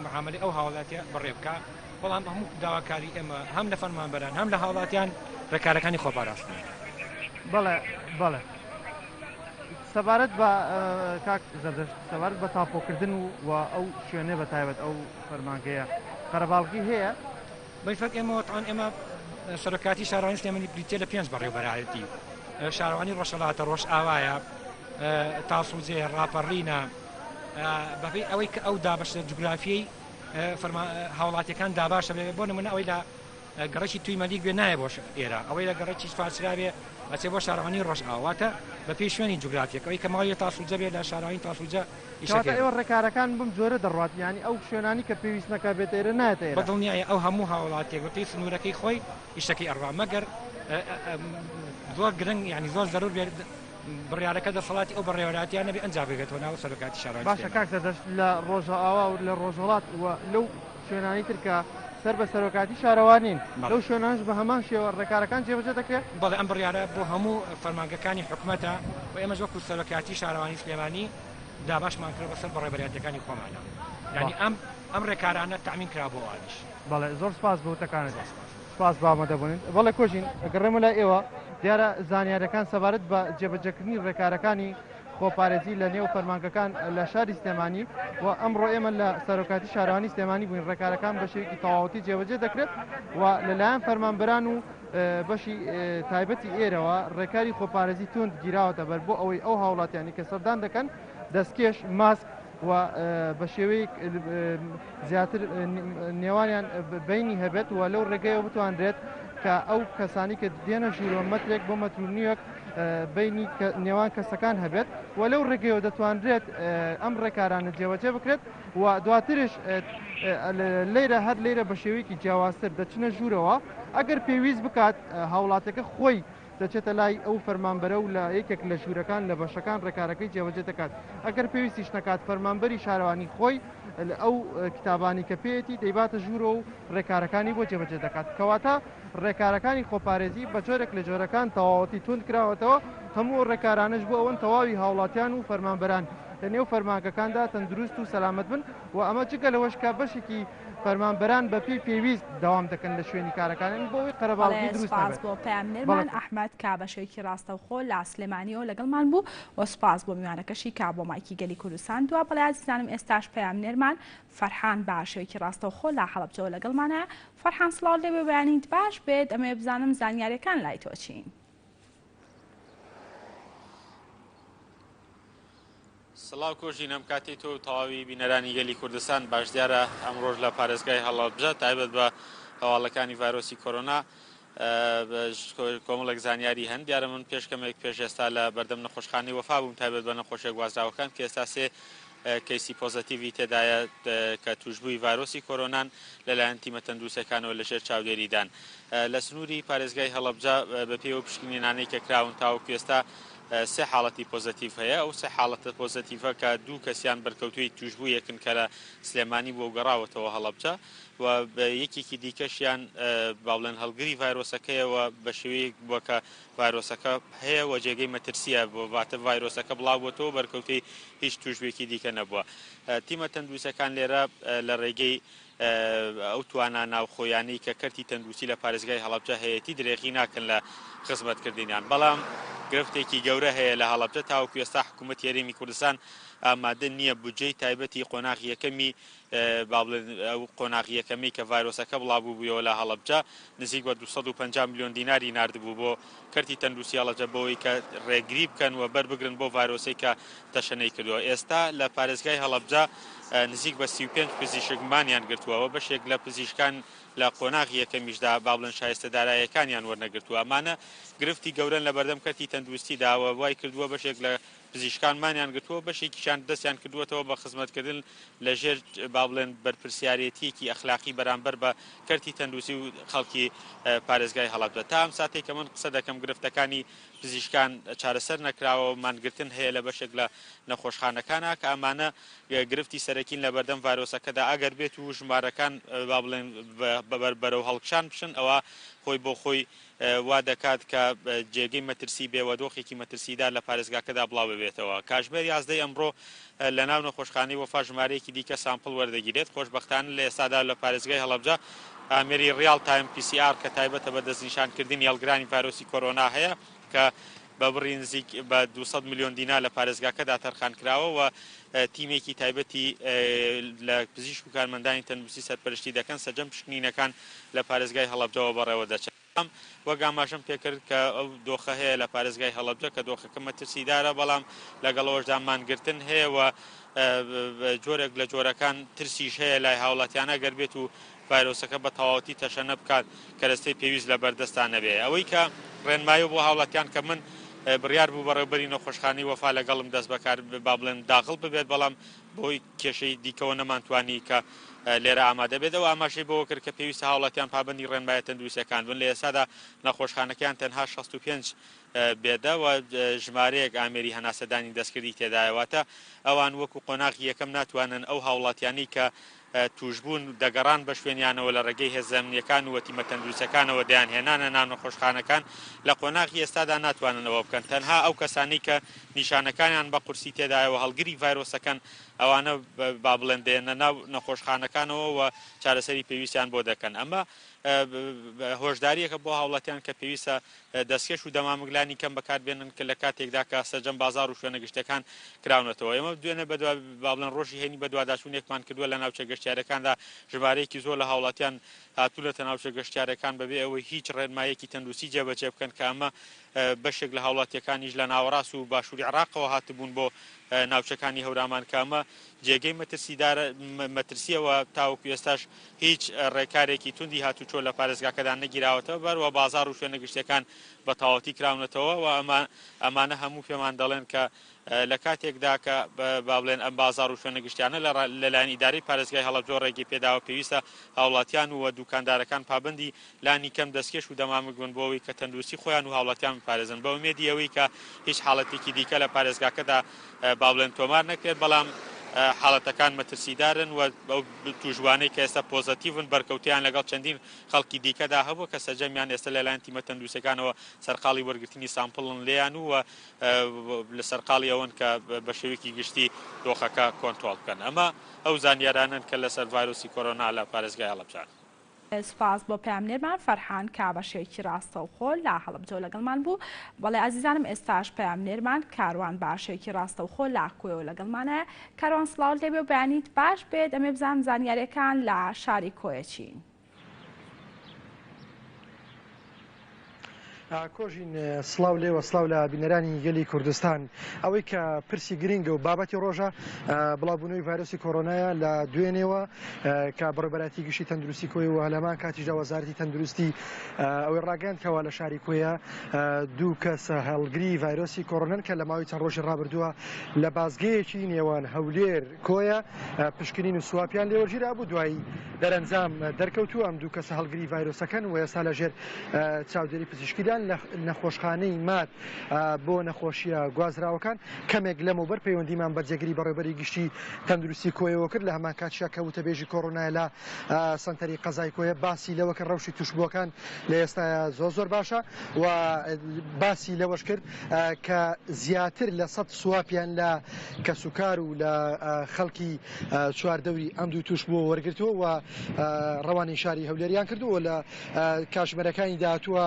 معامەلەی ئەو هاوڵاتیە بەڕێ بکا بەڵام هەموو داواکاری ئێمە هەم لە فەرمانبەران هەم لە هاوڵاتیان ڕێکارەکانی خۆپاراستنە. بەڵێ بەڵێ سەبارەت بە کاک زەردەشت سەبارەت بە تاپۆکردن و و ئەو شوێنێ بە تایبەت ئەو فەرمانگەیە قەرەباڵغی هەیە؟ بەنسبەت ئێمەوە تەعەن ئێمە سەرۆکایەتی شارەوانی سلێمانی بریتیە لە پێنج بەڕێوبەرایەتی شارەوانی ڕۆژهەڵاتە ڕۆژئاوایە تاسوجێ ڕاپەڕینە بەپێی ئەوەی کە ئەو دابەشە جوگرافیەی هاوڵاتیەکان داباشە بێ بۆ نمونە ئەوەی لە گەڕەکی توی مەلیک بێ نایە بۆ ئێرە ئەوەی لە گەڕەکی فارسرا بێ ئەچێ بۆ شارەوانی ڕۆژئاوا واتە بە پێی شوێنی جوگرافیەک ئەوەی کە ماڵی لە تاسوجە بێ لە شارەوانی تاسوجە کەواتە ئێوە ڕێکارەکان بەم جۆرە دەڕوات یانی ئەو شوێنانی کە پێویست نەکا بێتە ئێرە نایەتە ئێرە. بە دڵنیایی ئەو هەموو هاوڵاتیەک بە پێی سنوورەکەی خۆی ئیشەکەی ئەڕوا مەگەر زۆر گرنگ یانی زۆر زەرور بێت بڕیارەکە دەسەڵاتی ئەو بەڕێوەراتیان نەبێ ئەنجا بگەێتەوە ناو سەرۆکایەتی شارەوانی باشە کاک سەردەشت لە ڕۆژئاوا و لە ڕۆژهەڵات و لەو شوێنانی تر کە سەر بە سەرۆکاتی شارەوانین لەو شوێنانش بە هەمان شێوە ڕێکارەکان جێبەجێ دەکرێت؟ بەڵێ ئەم بڕیارە بۆ هەموو فەرمانگەکانی حکومەتە و ئێمەش وەکو سەرۆکایەتی شارەوانی سلێمانی دابەشمان کردوە بەسەر بەڕێوەبەرایەتیەکانی خۆمانە یانی ئەم ئەم ڕێکارانە تەئمین کرا بۆ ئەوانیش. بەڵێ زۆر سپاس بۆ وتەکانت. زۆر سپاس. سپاس بۆ ئامادەبوونت. بەڵێ کۆژین، ئەگەڕێمە لای ئێوە، دیارە زانیاریەکان سەبارەت بە جێبەجێکردنی ڕێکارەکانی خۆپارێزی لە نێو فەرمانگەکان لە شاری سلێمانی و ئەمڕۆ ئێمە لە سەرۆکاتی شارەوانی سلێمانی بووین، ڕێکارەکان بە شێوەیەکی تەواوەتی جێبەجێ دەکرێت و لەلایەن فەرمانبەران و بەشی تایبەتی ئێرەوە ڕێکاری خۆپارێزی توند گیراوەتە بەر بۆ ئەوەی ئەو هاوڵاتیانی کە سەردان دەکەن دەستکێش، ماسک و بە شێوەیەک زیاتر نێوانیان بینی هەبێت و لەو ڕێگەیەوە بتوانرێت کە ئەو کەسانی کە دێنە ژوورەوە مەترێک بۆ مەتر و نیوەک بینی نێوان کەسەکان هەبێت و لەو ڕێگەیەوە دەتوانرێت ئەم ڕێکارانە جێوەجێ بکرێت و دواترش لێرە هەر لێرە بە شێوەیەکی جیاوازتر دەچنە ژوورەوە ئەگەر پێویست بکات هاوڵاتەکە خۆی دەچێتە لای ئەو فەرمانبەرە و لە یەکێک لە ژوورەکان لە بەشەکان ڕێکارەکەی جێبەجێ دەکات، ئەگەر پێویستیش نەکات فەرمانبەری شارەوانی خۆی ئەو کتابانی کە پێیەتی دەیباتە ژوورەوە و ڕێکارەکانی بۆ جێبەجێ دەکات. کەواتە ڕێکارەکانی خۆپارێزی بە جۆرێک لە جۆرەکان تەواوەتی توند کراوەتەوە، هەموو ئەو ڕێکارانەش بۆ ئەوەن تەواوی هاوڵاتیان و فەرمانبەران لە نێو فەرمانگەکاندا تەندروست و سەلامەت بن و ئەمە جگە لەوەش کە بەشێکی فەرمانبەران بە پێی پێویست دەوام دەکەن لە شوێنی کارەکانیان بۆ ئەوەی قەرەباڵغی بەڵێ دروست سوپاس نەبێت. بۆ پەیامنێرمان بەڵێ. ئەحمەد کە بە شێوەیەکی ڕاستەوخۆ لە سلێمانیەوە لەگەڵمان بوو و سوپاس بۆ میوانەکەشی کە بۆ مایکی گەلی کوردستان دوا. بەڵێ ئازیزانم ئێستاش پەیامنێرمان فەرحان بە شێوەیەکی ڕاستەوخۆ لە هەڵەبجەوە لەگەڵمانە. فەرحان سڵاو لێبێ بەیانیت باش بێت ئەمەوێ بزانم زانیاریەکان لای تۆ چین؟ سڵاو کۆژین ئەم کاتەی تۆ و تەواوی بینەرانی گەلی کوردستان باش. دیارە ئەمڕۆژ لە پارێزگای هەڵەبجە تایبەت بە هەواڵەکانی ڤایرۆسی کۆرۆنا کۆمەڵێک زانیاری هەن. دیارە من پێش کەمێک پێش ئێستا لە بەردەم نەخۆشخانەی وەفا بووم تایبەت بە نەخۆشیە گوازراوەکان کە ئێستا سێ کەیسی پۆزەتیڤی تێدایە کە تووشبووی ڤایرۆسی کۆرۆنان لەلایەن تیمە تەندروستیەکانەوە لەژێر چاودێریدان لە سنووری پارێزگای هەڵەبجە. بەپێی ئەو پشکنینانەی کە کراون تاوەکو ئێستا سێ حاڵەتی پۆزەتیڤ هەیە، ئەو سێ حاڵەتە پۆزەتیڤە کە دوو کەسیان بەرکەوتووی تووشبوویەکن کە لە سلێمانی بووە و گەڕاوەتەوە هەڵەبجە و یەکێکی دیکەشیان با بڵێن هەڵگری ڤایرۆسەکەیە و بە شێوەیەک بووە کە ڤایرۆسەکە هەیە و جێگەی مەترسییە، واتە ڤایرۆسەکە بڵاوبووەتەوە بەرکەوتەی هیچ تووشبوویەکی دیکە نەبووە. تیمە تەندروستییەکان لێرە لە ڕێگەی ئەو توانا ناوخۆیانەی کە کەرتی تەندروستی لە پارێزگای هەڵەبجە هەیەتی درێغی ناکەن لە خزمەتکردنیان، بەڵام گرفتێکی گەورە هەیە لە هەڵەبجە تاوەکو ئێستا حکوومەتی هەرێمی کوردستان ئامادە نییە بودجەی تایبەتی قۆناغی یەکەمی با بڵێن ئەو قۆناغی یەکەمی کە ڤایرۆسەکە بڵاوبووبوویەوە لە هەڵەبجە نزیک بە 250 ملیۆن دیناری ناردبوو بۆ کەرتی تەندروستی هەڵەبجە بۆی کە ڕێگری بکەن و بەر بگرن بۆ ڤایرۆسەی کە تەشەنەی کردووە. ئێستا لە پارێزگای هەڵەبجە نزیک بە 35 پزیشک مانیان گرتووە و بەشێک لە پزیشکان لە قۆناغی یەکەمیشدا با بڵێن شایستە داراییەکانیان وەرنەگرتووە. ئەمانە گرفتی گەورەن لە بەردەم کەرتی تەندروستیدا و وای کردووە بەشێک لە پزیشکان مانیان گرتووە، بەشێکیشیان دەستیان کردووەتەوە بە خزمەتکردن لە ژێر با بڵێن بەرپرسیارێتییەکی ئەخلاقی بەرامبەر بە کەرتی تەندروستی و خەڵکی پارێزگای هەڵەبجە. تا ئەم ساتەی کە من قسە دەکەم گرفتەکانی پزیشکان چارەسەر نەکراوە و مانگرتن هەیە لە بەشێک لە نەخۆشخانەکانا کە ئەمانە گرفتی سەرەکین لە بەردەم ڤایرۆسەکەدا. ئەگەر بێت و ژمارەکان با بڵێن بەرەو هەڵکشان بچن ئەوا خۆی بۆ خۆی وا دەکات کە جێگەی مەترسی بێ و دۆخێکی مەترسیدار لە پارێزگاکەدا بڵاو ببێتەوە. کاژمێر یازدەی ئەمڕۆ لە ناو نەخۆشخانەی وەفا ژمارەیەکی دیکە سامپڵ وەردەگیرێت. خۆشبەختانە لە ئێستادا لە پارێزگای هەڵەبجە ئامێری real time PCR کە تایبەتە بە دەستنیشانکردنی هەڵگرانی ڤایرۆسی کۆرۆنا هەیە کە بە بڕی نزیک بە 200 ملیۆن دینار لە پارێزگاکەدا تەرخانکراوە و تیمێکی تایبەتی لە پزیشک و کارمەندانی تەندروستی سەرپەرشتی دەکەن، سەرجەم پشکنینەکان لە پارێزگای هەڵەبجەوە بەڕێوەدەچن. وەک ئاماژەم پێکرد کە ئەو دۆخە هەیە لە پارێزگای هەڵەبجە کە دۆخەکە مەترسیدارە، بەڵام لەگەڵ ئەوەشدا مانگرتن هەیە و جۆرێک لە جۆرەکان ترسیش هەیە لای هاوڵاتیان ئەگەر بێت و ڤایرۆسەکە بە تەواوەتی تەشەنە بکات کەرەستەی پێویست لە بەردەستا نەبێ. ئەوەی کە ڕێنمایە بۆ هاوڵاتیان کە من بڕیار بوو بەڕێوبەری نەخۆشخانەی وەفا لەگەڵم دەست بەکار با بڵێن داغڵ ببێت، بەڵام بەهۆی کێشەی دیکەوە نەمانتوانی کە لێرە ئامادە بێت. ئەو ئاماژەی بەوە کرد کە پێویستە هاوڵاتیان پابەندی ڕێنمایە تەندروستیەکان بن. لە ئێستادا نەخۆشخانەکەیان تەنها 65 بێدە و ژمارەیەک ئامێری هەناسەدانی دەستکردی تێدایە، واتە ئەوان وەکو قۆناغی یەکەم ناتوانن ئەو هاوڵاتیانەی کە تووشبوون دەگەڕان بە شوێنیانەوە لە ڕێگەی هێزە ئەمنییەکان و تیمە تەندروستیەکانەوە دەیانهێنانە ناو نەخۆشخانەکان، لە قۆناغی ئێستادا ناتوانن ئەوە بکەن، تەنها ئەو کەسانەی کە نیشانەکانیان بە قورسی تێدایە و هەڵگری ڤایرۆسەکەن ئەوانە با بڵێن دێنە ناو نەخۆشخانەکانەوە و چارەسەری پێویستیان بۆ دەکەن. ئەمە هۆشدارییەکە بۆ هاوڵاتیان کە پێویستە دەستکێش و دەمامک لانی کەم بەکاربێنن کە لە کاتێکدا کە سەرجەم بازاڕ و شوێنە گشتیەکان کراونەتەوە. ئێمە دوێنێ بەدوا با بڵێن ڕۆژی هەینی بەدواداچوونێکمان کردووە لە ناوچە گەشتیاریەکاندا ژمارەیەکی زۆر لە هاوڵاتیان هاتوونەتە ناوچە گەشتیارەکان بەبێ ئەوەی هیچ ڕێنماییەکی تەندروستی جێبەجێ بکەن کە ئەمە بەشێک لە هاوڵاتیەکانیش لە ناوەڕاست و باشووری عێراقەوە هاتبوون بۆ ناوچەکانی هەورامان کە ئەمە جێگەی مەترسیدارە مەترسیەوە تاوەکو ئێستاش هیچ ڕێکارێکی توندی هاتوچۆ لە پارێزگاکەدا نەگیراوەتەوە بەر و بازاڕ و شوێنە گشتیەکان بە تەواوەتی کراونەتەوە و ئەمە ئەمانە هەموو پێمان دەڵێن کە لە کاتێکدا کە با بڵێن ئەم بازاڕ و شوێنە گشتیانە لەلایەن ئیدارەی پارێزگای هەڵەبجەوە ڕێگەی پێداوە پێویستە هاوڵاتیان و دوکاندارەکان پابەندی لانی کەم دەستکێش و دەمامک بن بۆ ئەوەی کە تەندروستی خۆیان و هاوڵاتیان بپارێزن بە ئومێدی ئەوەی کە هیچ حاڵەتێکی دیکە لە پارێزگاکەدا با بڵێن تۆمار نەکرێت بەڵام حاڵەتەکان مەترسیدارن و ئەو تووشبووانەی کە ئێستا پۆزەتیڤن بەرکەوتەیان لەگەڵ چەندین خەڵکی دیکەدا هەبووە کە سەرجەمیان ئێستا لەلایەن تیمە تەندروستیەکانەوە سەرقاڵی وەرگرتنی سامپڵن لێیان و لە سەرقاڵی ئەوەن کە بە شێوەیەکی گشتی دۆخەکە کۆنترۆڵ بکەن. ئەمە ئەو زانیارانەن کە لەسەر ڤایرۆسی کۆرۆنا لە پارێزگای هەڵەبجەن. سوپاس بۆ پەیامنێرمان فەرحان کە بە شێوەیەکی ڕاستەوخۆ لە هەڵەبجەوە لەگەڵمان بوو. بەڵێ ئازیزانم ئێستاش پەیامنێرمان کاروان بە شێوەیەکی ڕاستەوخۆ لە کۆیەوە لەگەڵمانایە. کاروان سڵاوت لێبێ و بەیانیت باش بێت. ئەمێ بزانم زانیاریەکان لە شاری کۆیە چین؟ کۆژین سڵاو لێوە سڵاو لە بینەرانی گەلی کوردستان ئەوەی کە پرسی گرنگە و بابەتی ڕۆژە بڵاوبوونەوەی ڤایرۆسی کۆرۆنایە لە دوێنێوە کە بەڕێوەبەرایەتی گشتی تەندروستی کۆیە و هەلەمان کاتیشدا وەزارەتی تەندروستی ئەوەی ڕاگەیاند کەوا لە شاری کۆیە دوو کەس هەڵگری ڤایرۆسی کۆرۆنن کە لە ماوەی چەند ڕۆژی ڕابردووە لە بازگەیەکی نێوان هەولێر کۆیە پشکنین و سواپیان لێوەرگیرابوو دوایی دەرەنجام دەرکەوتوو ئەم دوو کەسە هەڵگری ڤایرۆسەکەن و ئێستا لەژێر چاودێری پزیشکیدان لە نەخۆشخانەی ماد بۆ نەخۆشیە گوازراوەکان کەمێک لەمەوبەر پەیوەندیمان بە جێگری بەڕێوبەری گشتی تەندروستی کۆیەوە کرد لە هەمان کاتیشا کە وتەبێژی کۆرۆنایە لە سەنتەری قەزای کۆیە باسی لەوە کرد ڕەوشی توشبووەکان لە ئێستایا زۆر زۆر باشە و باسی لەوەش کرد کە زیاتر لە سەد سواپیان لە کەسوکار و لە خەڵکی چواردەوری ئەم دوو تووشبووە وەرگرتووە و ڕەوانەی شاری هەولێریان کردووە لە کاژمێرەکانی داهاتووە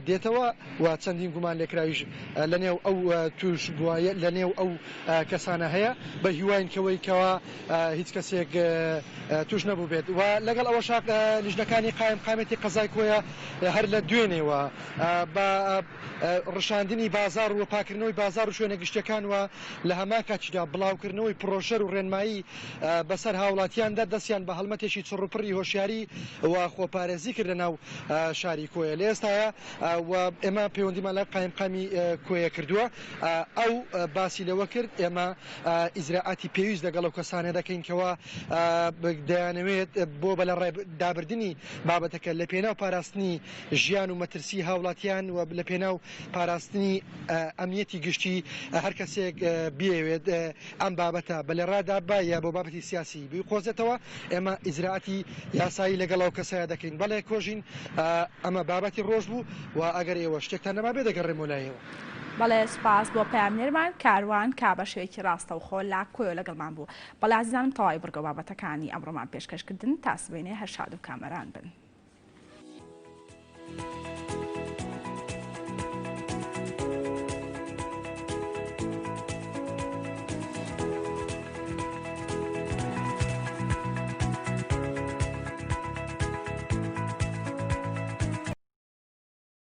دێتەوە و چەندین گومان لێکراویش لە نێو ئەو تووشبووە لە نێو ئەو کەسانە هەیە بە هیواین کەوەی کەوا هیچ کەسێک توش نەبووبێت و لەگەڵ ئەوەشا لیژنەکانی قایمقامیەتی قەزای کۆیە هەر لە دوێنێوە بە ڕشاندنی بازاڕ و پاکردنەوەی بازاڕ و شوێنە گشتیەکان و لە هەمان کاتیشدا بڵاوکردنەوەی پڕۆشەر و ڕێنمایی بەسەر هاوڵاتیاندا دەستیان بە هەڵمەتێکی چڕوپڕی هۆشیاری و خۆپارێزی کرد لە ناو شاری کۆیە لە ئێستایا و ئێمە پەیوەندیمان لە قایمقامی کۆیە کردووە ئەو باسی لەوە کرد ئێمە ئیجرائاتی پێویست لەگەڵ ئەو کەسانە دەکەین کەوا دەیانەوێت بۆ بەلەڕێدابردنی بابەتەکە لە پێناو پاراستنی ژیان و مەترسی هاوڵاتیان و لە پێناو پاراستنی ئەمنیەتی گشتی هەر کەسێک بیەوێت ئەم بابەتە بەلەڕادا با یا بۆ بابەتی سیاسی بیقۆزێتەوە ئێمە ئیجرائاتی یاسایی لەگەڵ ئەو کەسەیا دەکەین بەڵێ کۆژین ئەمە بابەتی ڕۆژ بوو و ئەگەر ئێوە شتێکتان نەمابێ دەگەڕێمەوە لای ئێوە. بەڵێ سوپاس بۆ پەیامنێرمان کاروان کە بە شێوەیەکی ڕاستەوخۆ لە کۆیۆ لەگەڵمان بوو. بەڵێ ئازیزانم تەواوی بڕگە و بابەتەکانی ئەمڕۆمان پێشکەش کردن تا سبەینێ هەر شاد و کامەران بن.